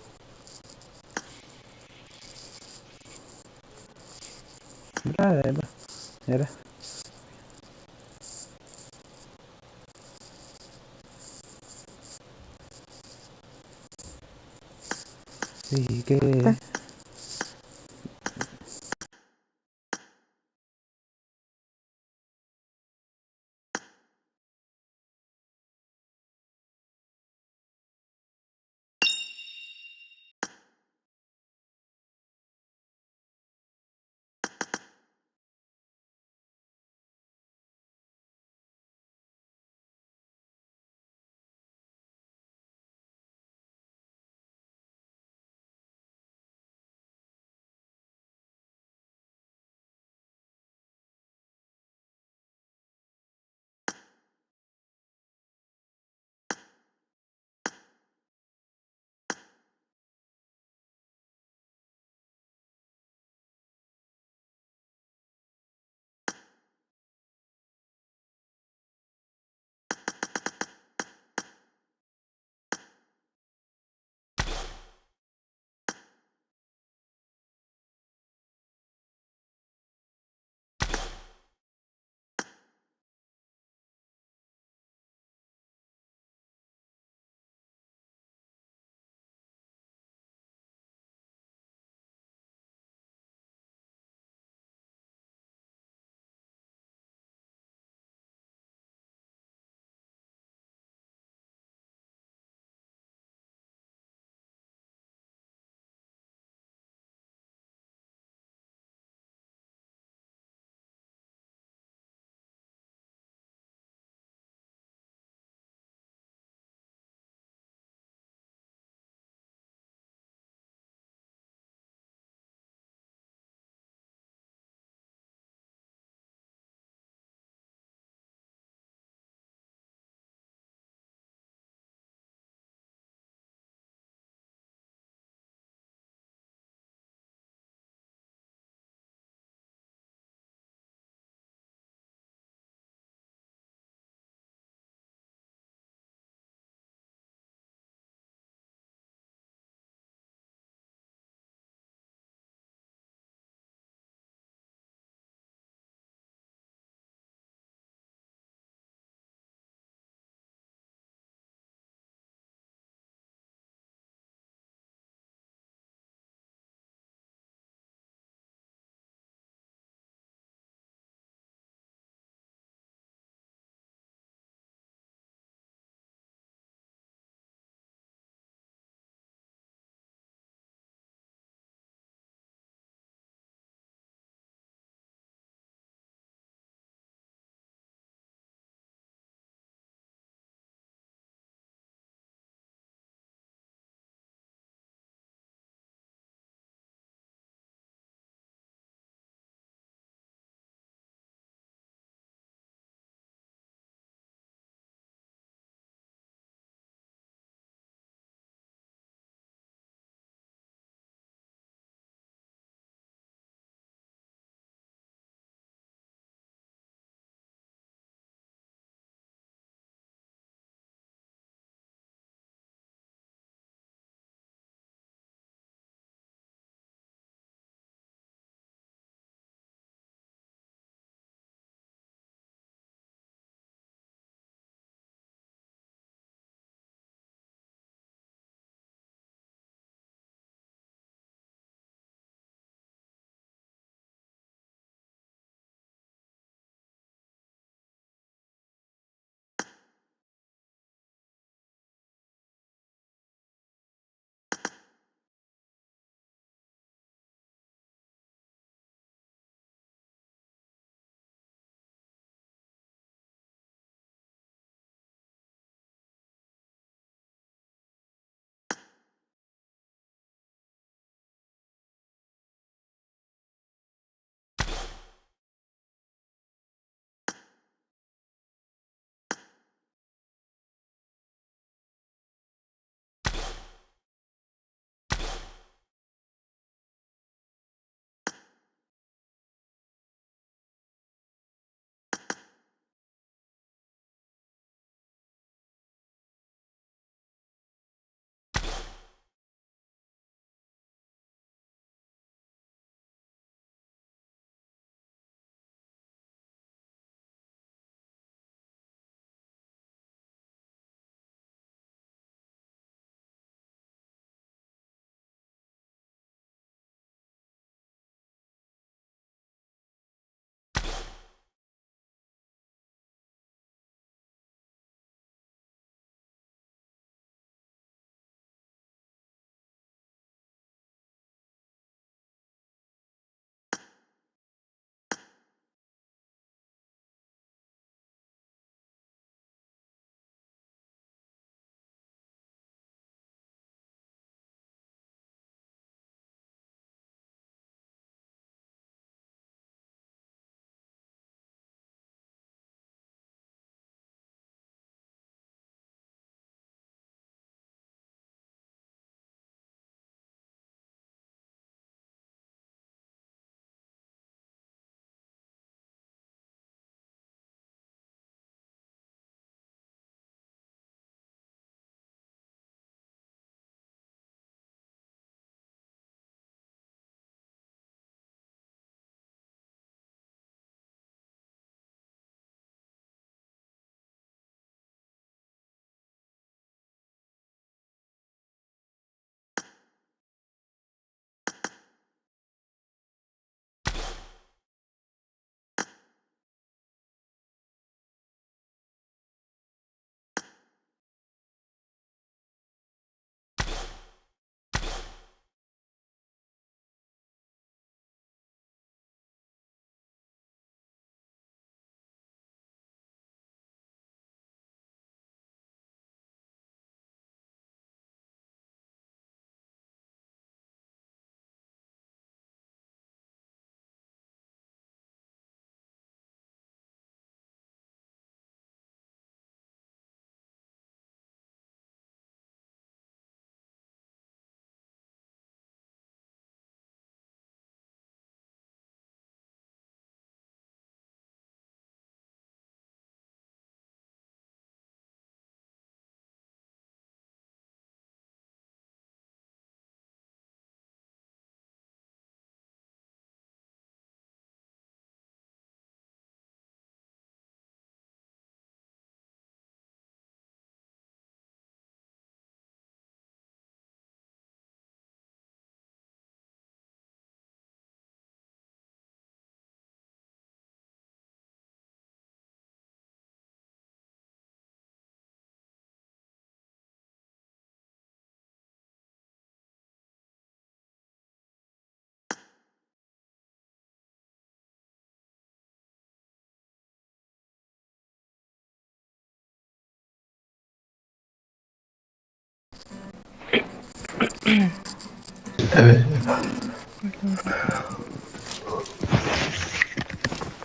Бля, бля. Нере? Биге.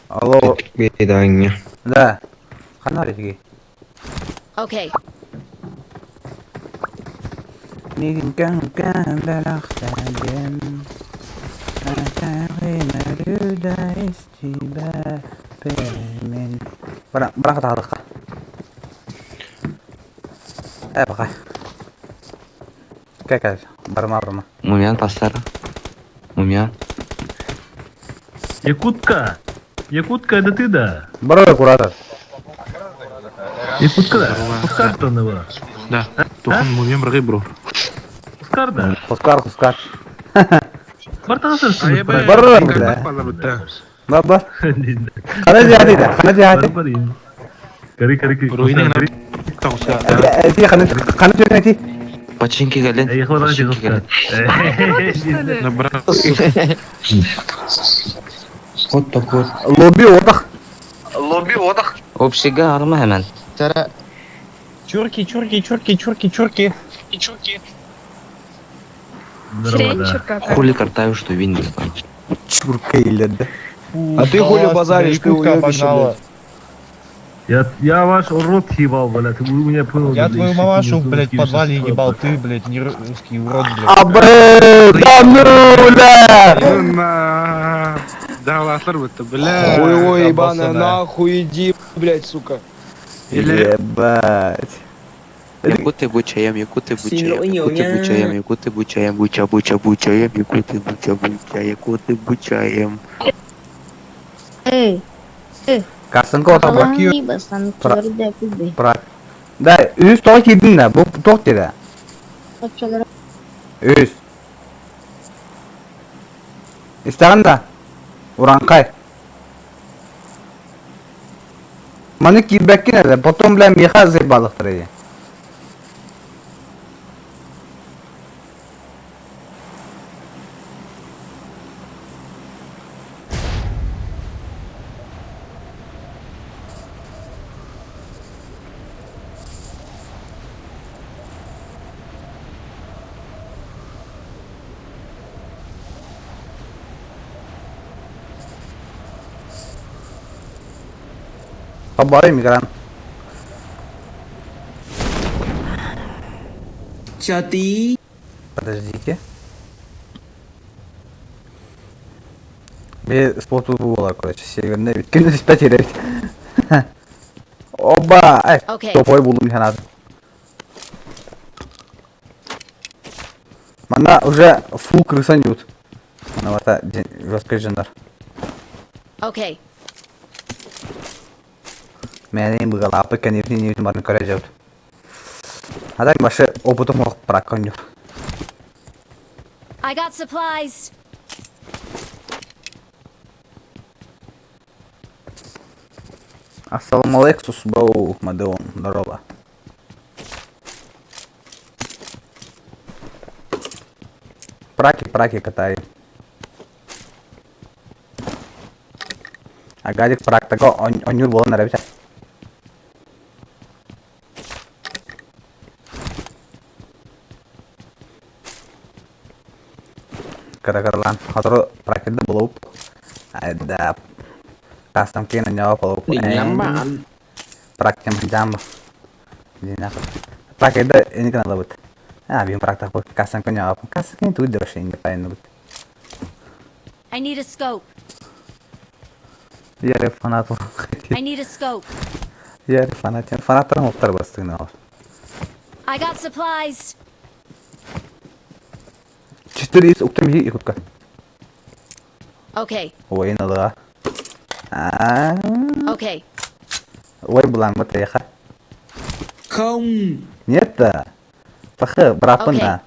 Алло. Бедаҥҥа. Да. Ханна барытыгый? Okay. Мигин кэм бэлэхтээгим Этэҕин өрүү да истибэппин Бара бара хатаалыкка. Э бака. Кэ кэ барма барма. Мумиян пастара. Мумиян. Якутка! Якутка, это ты, да? Барар куратор. Якутка, да? Хускар-то Да. Тохан мумиян быргый бро. Хускар, да? Хускар, хускар. Бартасыр Барар бля. Бар бар. Хана жааты да, хана жааты. Кари, кари, кари. Эти хана хана жааты. Починки гален. Починки гален. Вот такой. Лобби отах. Лобби отах. Общага арма hemen. Чурки, чурки, чурки, чурки, чурки. Чурки. Хули картаю, что Windows там. Чурка или да. А ты хули базаришь, ты уебище, блядь. Я ваш рот ебал, блядь, вы меня понял. Я твою мамашу, блядь, в подвале ебал, ты, блядь, не русский урод, блядь. А бля, да ну бля! Да, ласлар бітті, бля. Хуйло ебаное, нахуй иди, блядь, сука. Ебать. Якуты бучаем, якуты бучаем, якуты бучаем, якуты бучаем, буча буча бучаем, якуты буча буча, якуты бучаем. Эй, эй. Касынка отах бар. Алаңы бастан көрді күбі. Брат. Да, үс тоқ кирдин да, бу тоқ деді. Очолар Үс. Истаған да. Уранқай. Маны кирбәккин әлі, потом, бля, меха зайбалықтыр еді. Хабары мигрант. Chờ tí. Подождите. Бе спорт була, короче, северный вид. Ким здесь потерять? Оба! Ай, Окей. топой булдым ханат. Мана уже фул крыса нют. Мана вата жесткий жандар. Okay. Менен быгалапы, конечно, не барын көрө жабыт. А так башы опытым ок брак конюр. I got supplies. Ассаламу алейкум, бау, Мадеон, здорово. Праки, праки катай. А гадик прак тако онюр болан нравится. Кара-каралан. Хатору пракеда болуп. Айда. Кастом кин оньо болуп. Đỉnh lắm bạn. Практем жамб. Пракеда ini kan labut. А, бим практа по кастом коньо. Кастом кин тут вообще не правильно будет. I need a scope. Я фанат. I need a scope. Я фанат. Фанаттарым оптар бастыгына ал. I got supplies. 4 из уктым и кутка. Okay. Ой, надо. А. Okay. Ой, булан вот еха. Không. Нет да. Пахы, брапын да.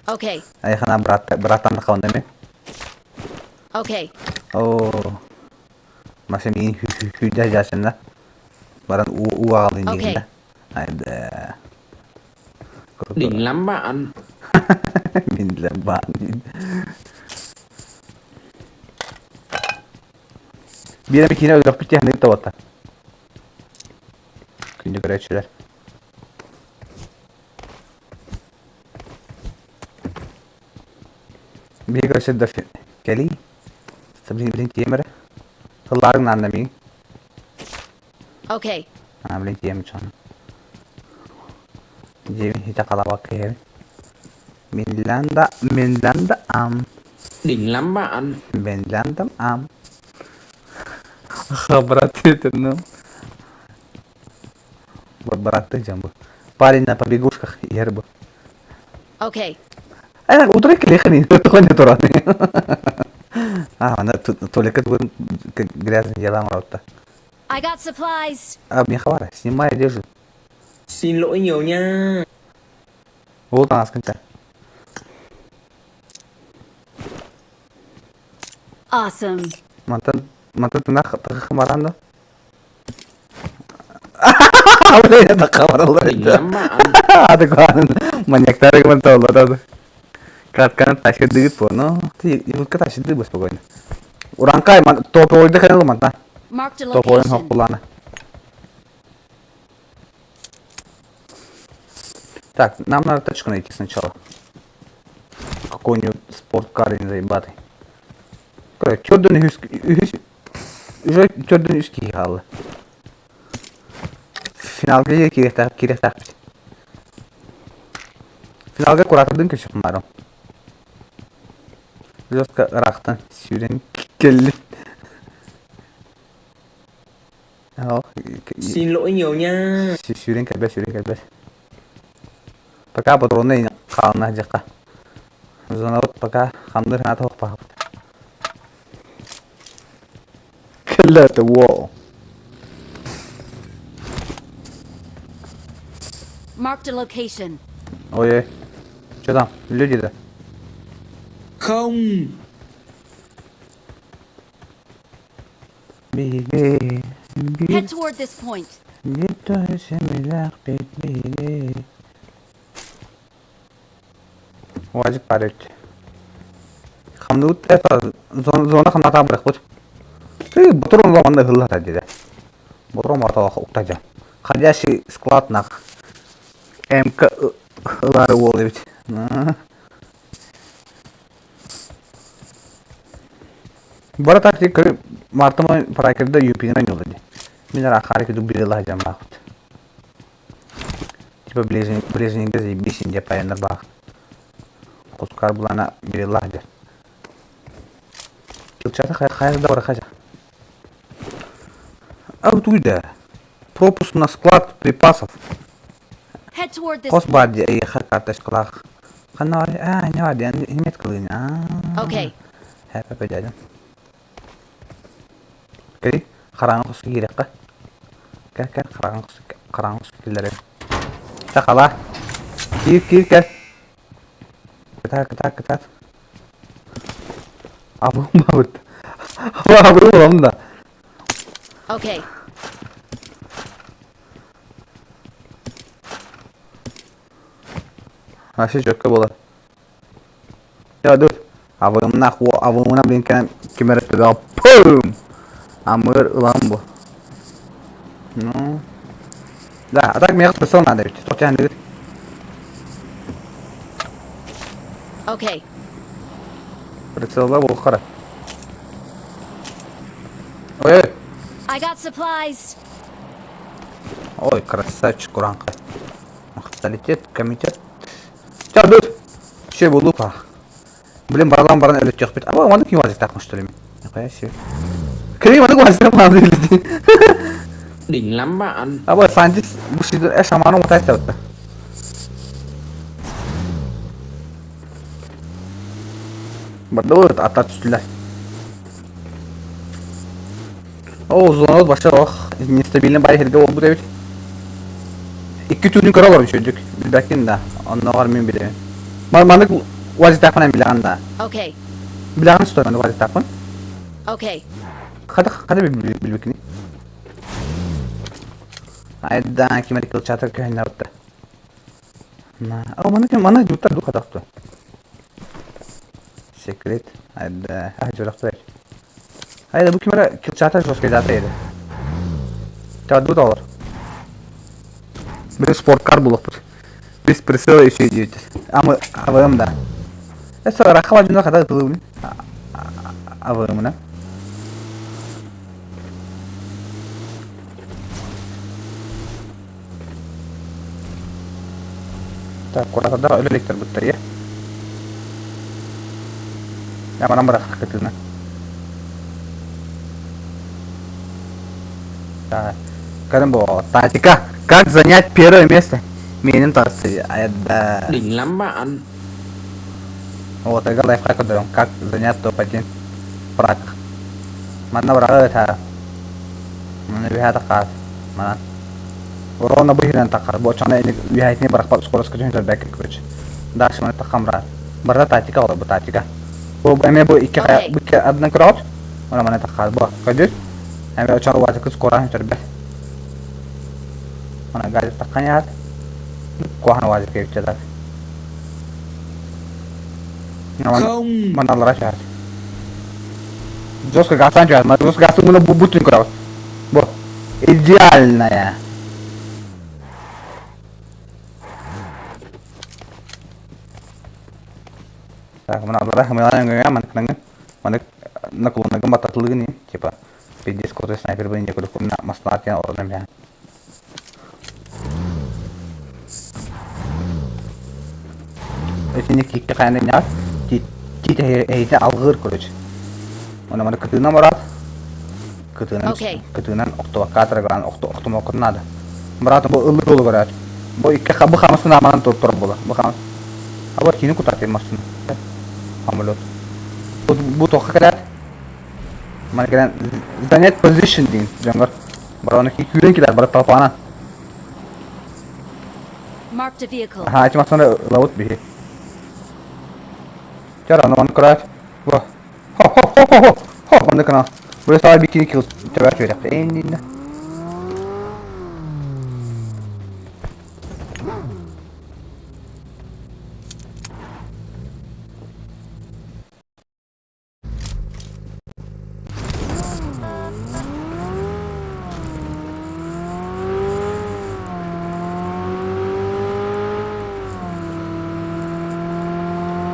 Okay. Айхана брат, братан каундами. Okay. О. Маша мин хүдә жашында. Баран у у алын Окей. дигәндә. Айда. Đỉnh lắm bạn. Мин дә бар. Бирә кино өлөк бит яны тавата. Күндө көрәчләр. Биһиги өссө да кэлии. Блин, блин, тиэм эрэ. Тыллаарыҥ наанда миигин. Okay. А, блин, тиэм чон. Дьиэбин хитэ халабакка иһэбин. Минланда, Минланда ам. Đỉnh lắm bạn. Минландам ам. Брат, ну. Брат, ты бу. Парень на побегушках иһэр бу. Okay. Э, утары кэлиэххин тоҕо не туран. А, ана только бүгүн грязные дела оҥоротто. I got supplies. А, миэхэ баар, снимай одежду. Xin lỗi nhiều nha. Ол таҥаскын ча. Awesome. Мантан мантан тынах тахах баран да. Блин, тахха бараллар Đỉnh lắm bạn. Аты маньяктары гыман Катканы тащыдыгыт по, ну, ты юлка тащыды бы спокойно. Уранкай, топовойда ханыл мантан. Marked a Топовойын location. хоккулана. Так, нам надо тачку найти сначала. Какой-нибудь спорткар не заебатый. Короче, төрдөн үһүс үһүс уже төрдөн үс киһи хаалла. Финалга киириэхтээх киириэхтээхпит. Финалга куратордын көрсөх маарым. Жестко ыраахтан сүүрэн кэллин. Xin lỗi nhiều nha. Сүүрэн кэлбэт, сүүрэн кэлбэт. Пока патронный хаална дьахха. Зонабыт пока хамдыр хаата хохпаахпыт. Кэллэ wall. Marked a location. Ой, что там? Люди-то? Không. Биги, Head toward this point. биги. Уазик парит. Хамдут это зона зона хамната бырахпыт. Ты батрон ламанда хыллата диде. Батрон матала уктажа. Ходящий склад нах. МК ылары бол ведь. Бара тактик мартыма прайкерда юпинен yolladı. Мен рахари кеду бирела жамаахыт. Типа ближний ближнийге заебись деп аяндар баах. Кускар булана бирела жа. Килчата хайр да бар хажа. А туйда. Пропуск на склад припасов. Head toward this Хос бар ди карточкалаах. Ханна а не бар ди неметкалыын. А. Okay. Хэпэ дядя. Кери хараҥа хоско киириэххэ. Кэл кэл хараҥа хоско хараҥа хоско киллэрэ. Сахала. Киир киир кэл. Кытаат кытаат кытаат. Абым бабыт. Абым балам да. Okay. Вообще четко было. Я дур. Абымна ху абымна блин кем кемер туда. Пум! Амыр ылам бу. Ну. Да, а так мне прицел надо ведь. Тут я не Okay. Прицел да был хара. Ой, I got supplies. ой, красавчик, уранка. Авторитет, комитет. Ча, дур. Че буду па. Блин, баралан баран өлөт бит. А, маны ким вазик такмыш что ли? Нихуя себе. Ким маны вазик такмыш Đỉnh lắm bạn. Аба сантис бу э шаманы утайса битте. Барды ата түстүлөр. О, зона баша ох, нестабильный бар жерге болду деп. Икки түрүн көрө алар үшөдүк. Билбекин да. Онногор мен билем. Маны вазик такман билеген да. Okay. Билеген что маны вазик такман. Okay. Када када билбекини. Айда кимер кылчатыр көйнө битте. На, а маны ким маны жуттар ду кадакты. Секрет. Айда, а журакты. Айда бу кимер кылчатыр жоске заты edi. Та доллар. Бир спорткар булып. Без прицела еще идете. А мы АВМ да. Өссө ырахха бадьына хата ытылыбын. Абырымына. Так, куратардар өлө электр буттар, Я манан бырахах кытына. Так, Карамбо, тактика. Как занять первое место? Менин тарсы. Да. Đỉnh lắm bạn. Вот, я лайфхак көрдөрөм. Как занять топ-1 фраг. Манна быраҕы ыта. Манна үһэ таххаат. Манан. Урона быһынан таххар. Бу оччоҕуна үһэтини бырахпат скорость көтүн көрбөккө короче. Дальше маны таххам брат. Барда тактика олор бу тактика. Бу эме бу икки бу икки адынан көрөҕүт. Она маны таххаат. Бу көрдүр. Эме оччоҕуна уатыкы скоран көрбөт. Она газет таххан яат. Куахан уазик кэйүччэ Không. Маналара чаас. Жестко газан чаас. Жестко газы муну бутун көрөбүт. Бу. Идеальная. Так, мына алара хымылан өңгөңө маныкнаңы. Манык наклонныгын баттатылыгын типа пиздец крутой снайпер бын декодук мына маслар тен ордон бя. Этини кикки хайны нят. Тит эйте алгыр короче. Она маны кытына барат. Кытынан кытынан охтуакка охту охтумоккун надо. Брат, бу ыллык болу көрөт. Бу икки бу хамасын аманан туруп турар була. Бу хамас. А бу кини кутат масын. Самолет. Бу бу тоққа кэлэр. Маны кэлэн занять position дейин дьоҥҥор. Бараны күүрэн килэр бар толпанан. Marked a vehicle. Аха, эти масыны ылабыт биһи. Чара, аны маны көрөт. Бу. Хо хо хо хо хо. Хо, маны кына. Бу саа бикини кил төбә чөйрәк. Эннинне.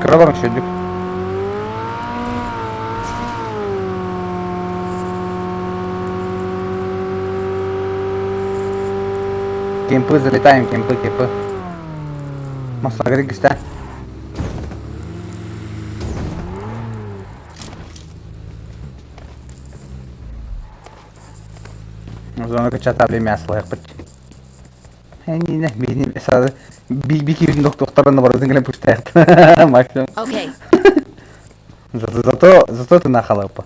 Көрө барың шөйдүк. Кемпы залетаем, кемпы, кемпы. Массагры гиста. Зона качата время слайкпыт. Не, не, сразу би би кирин докторына барып гелен пустаяк. Максимум. Okay. Зато зато зато ты на халапа.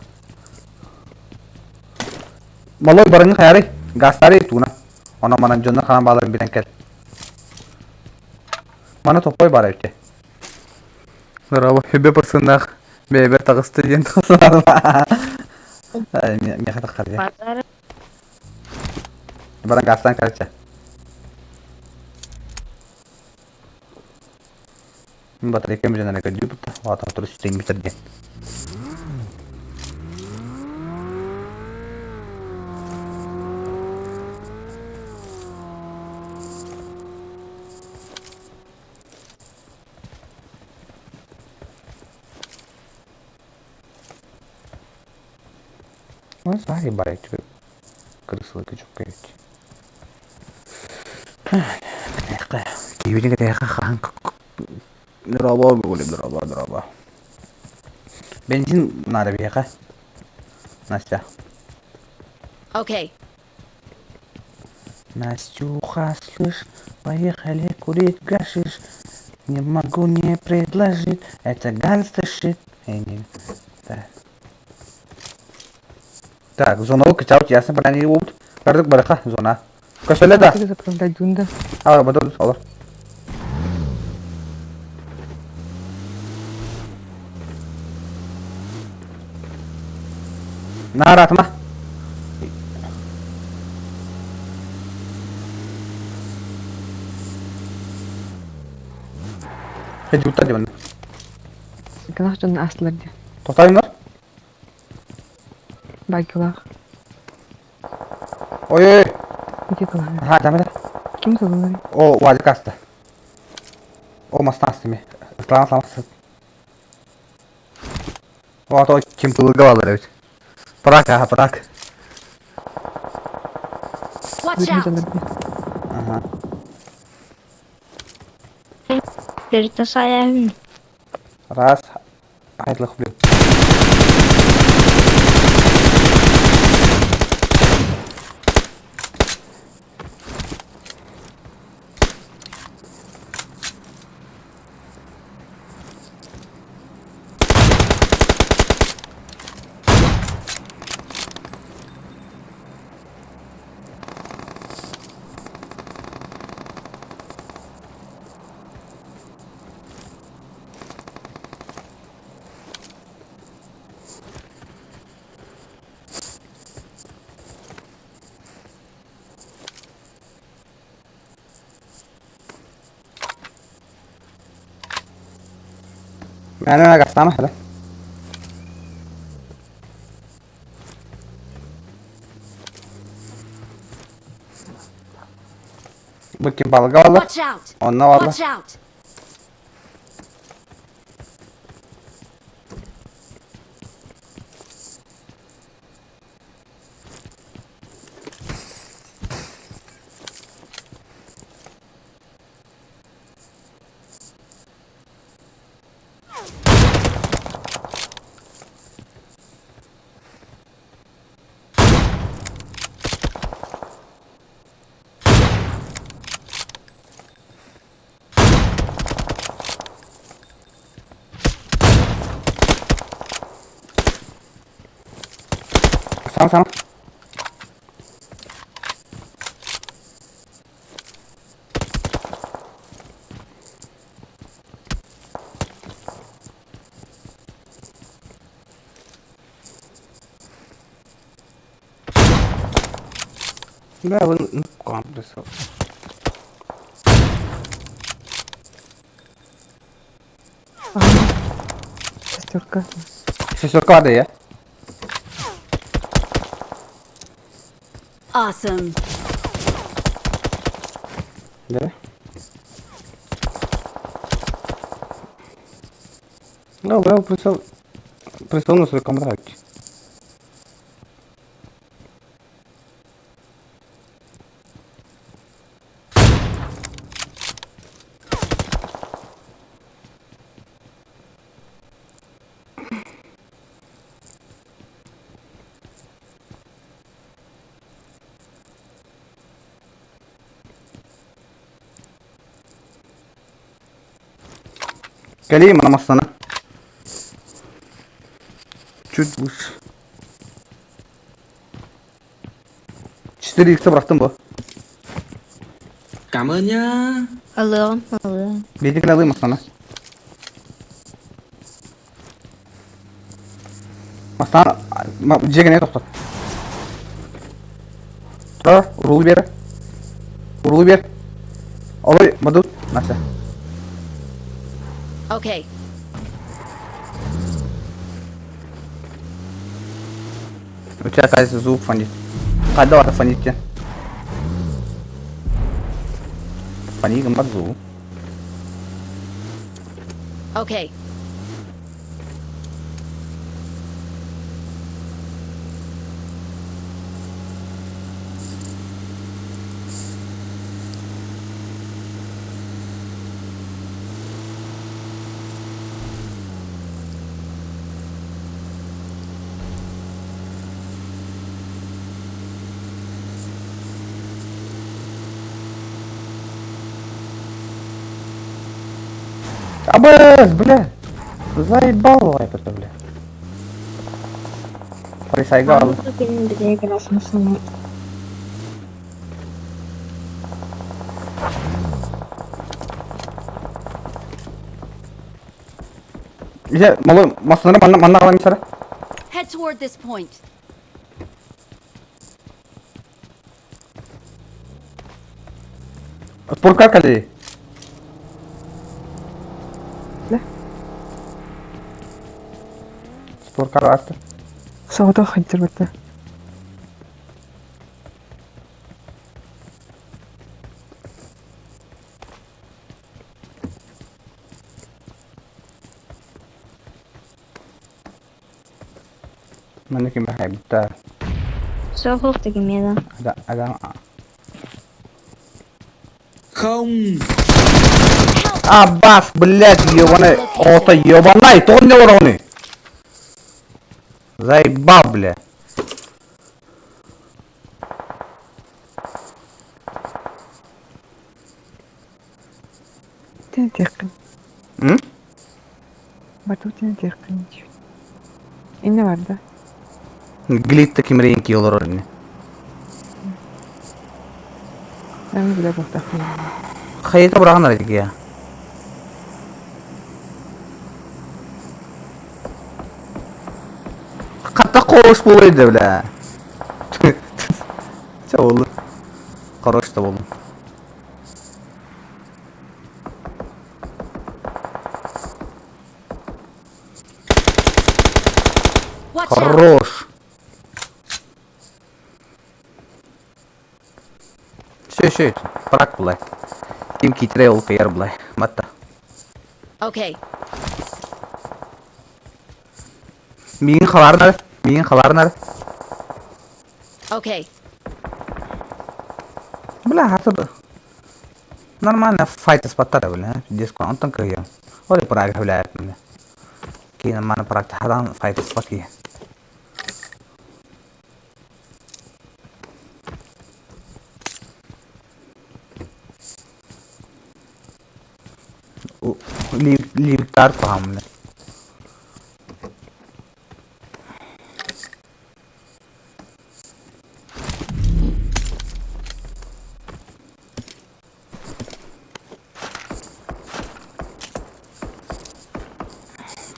Малой барыңы хайары, гастары туна. Она манан жонна ханан баларын билен кел. Мана топой бар өте. Здорово, хебе парсынах. Бебе тагысты ден тасынар. Меха таққар Базар. Баран гастан короче. Батарейка меженерге дюпта, вата тур стрим битерген. Ну, знаю, ебать, крысылы күчүк Кибитин кэтээхэ хаан дроба бугуле дроба дроба. Бензин надо биэхэ. Настя. Okay. Настюха, слышь, поехали курить гашиш. Не могу не предложить, это gangsta shit. Эй, не. Так. Так, зона качаут, ясно, правильно будут. Кардык бараха, зона. Кошеле да. Заправлять дунда. А, бодор, олор. Наратма. Хеджутта дебен. Гылах жон аслар ди. Тоқтайыңдар. Багилах. Ой, ой. Иди гылах. Ха, дамы Ким зылар? О, уазик асты. О, мастан асты ми. Ислам, ислам. Ото ким пылыга балар эбит. Прак, аха, прак. Watch out! Ага. Перетасаем. Раз. Айтлых, блин. Yani ben gastama hele. Bu kim balık aldı? Watch out! Onunla vardı. Watch out! Tamam tamam. Бля, вы ну, комплекс. Шестерка. Шестерка воды, я? Awesome. Да? Ну, я присел... Присел на свой камрад. Калей мана Чуть выше. 4 икса bıraktım bu. Cảm ơn nhá. Alıyorum, alıyorum. Bir alayım sana. Aslan, Jack ne toxtat. Тұр, урулу бер. Урулу бер. Олой, бадут, Настя. Okay. У тебя, оказывается, звук фонит. Қайда бар фонит те? Фонит гымбат звук. Okay. Абэс, бля! Заебал это, бля. Полисайга алды. Benim bir de grafmasını. Же, малой, масынары манна манна алам сара. Head toward this point. Спорткар кали. Да. Спорткар асты. Соғыта хантер бітті. Манна ким баһайбыта? Суох кимиэ да. Адам Không. Аббас, блядь, ебаный, ото ебаный, то не уроны. Заебал, бля. Тен тиэххин. М? Батутин тиэххин. Инне бар да. Глит таким рейнки олорор. Мен биле буохтаахпын. Хайта быраҕан эрэ Хата хорош буолуй да, бля. Чэ буоллун. Хорош да буоллун. Watch out! Хорош. Все, все, прак булай. Ким китрей ол кыйар булай. Матта. Okay. Миин халарнар, миин халарнар. Okay. Бля, хата нормально файт спаттара, бля. Диско, онтон кыйам. Оли праг, бля, бля. Ки нормально праг хадан файт спатки. Липтар кухам, бля.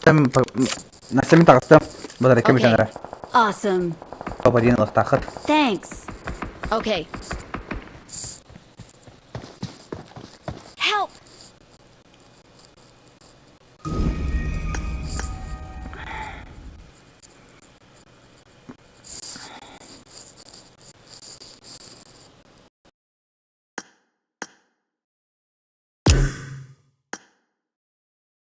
Там насеми тағысты. Бұлар кем Okay. жанра. Awesome. Топ 1 лақтақыт. Thanks. Okay.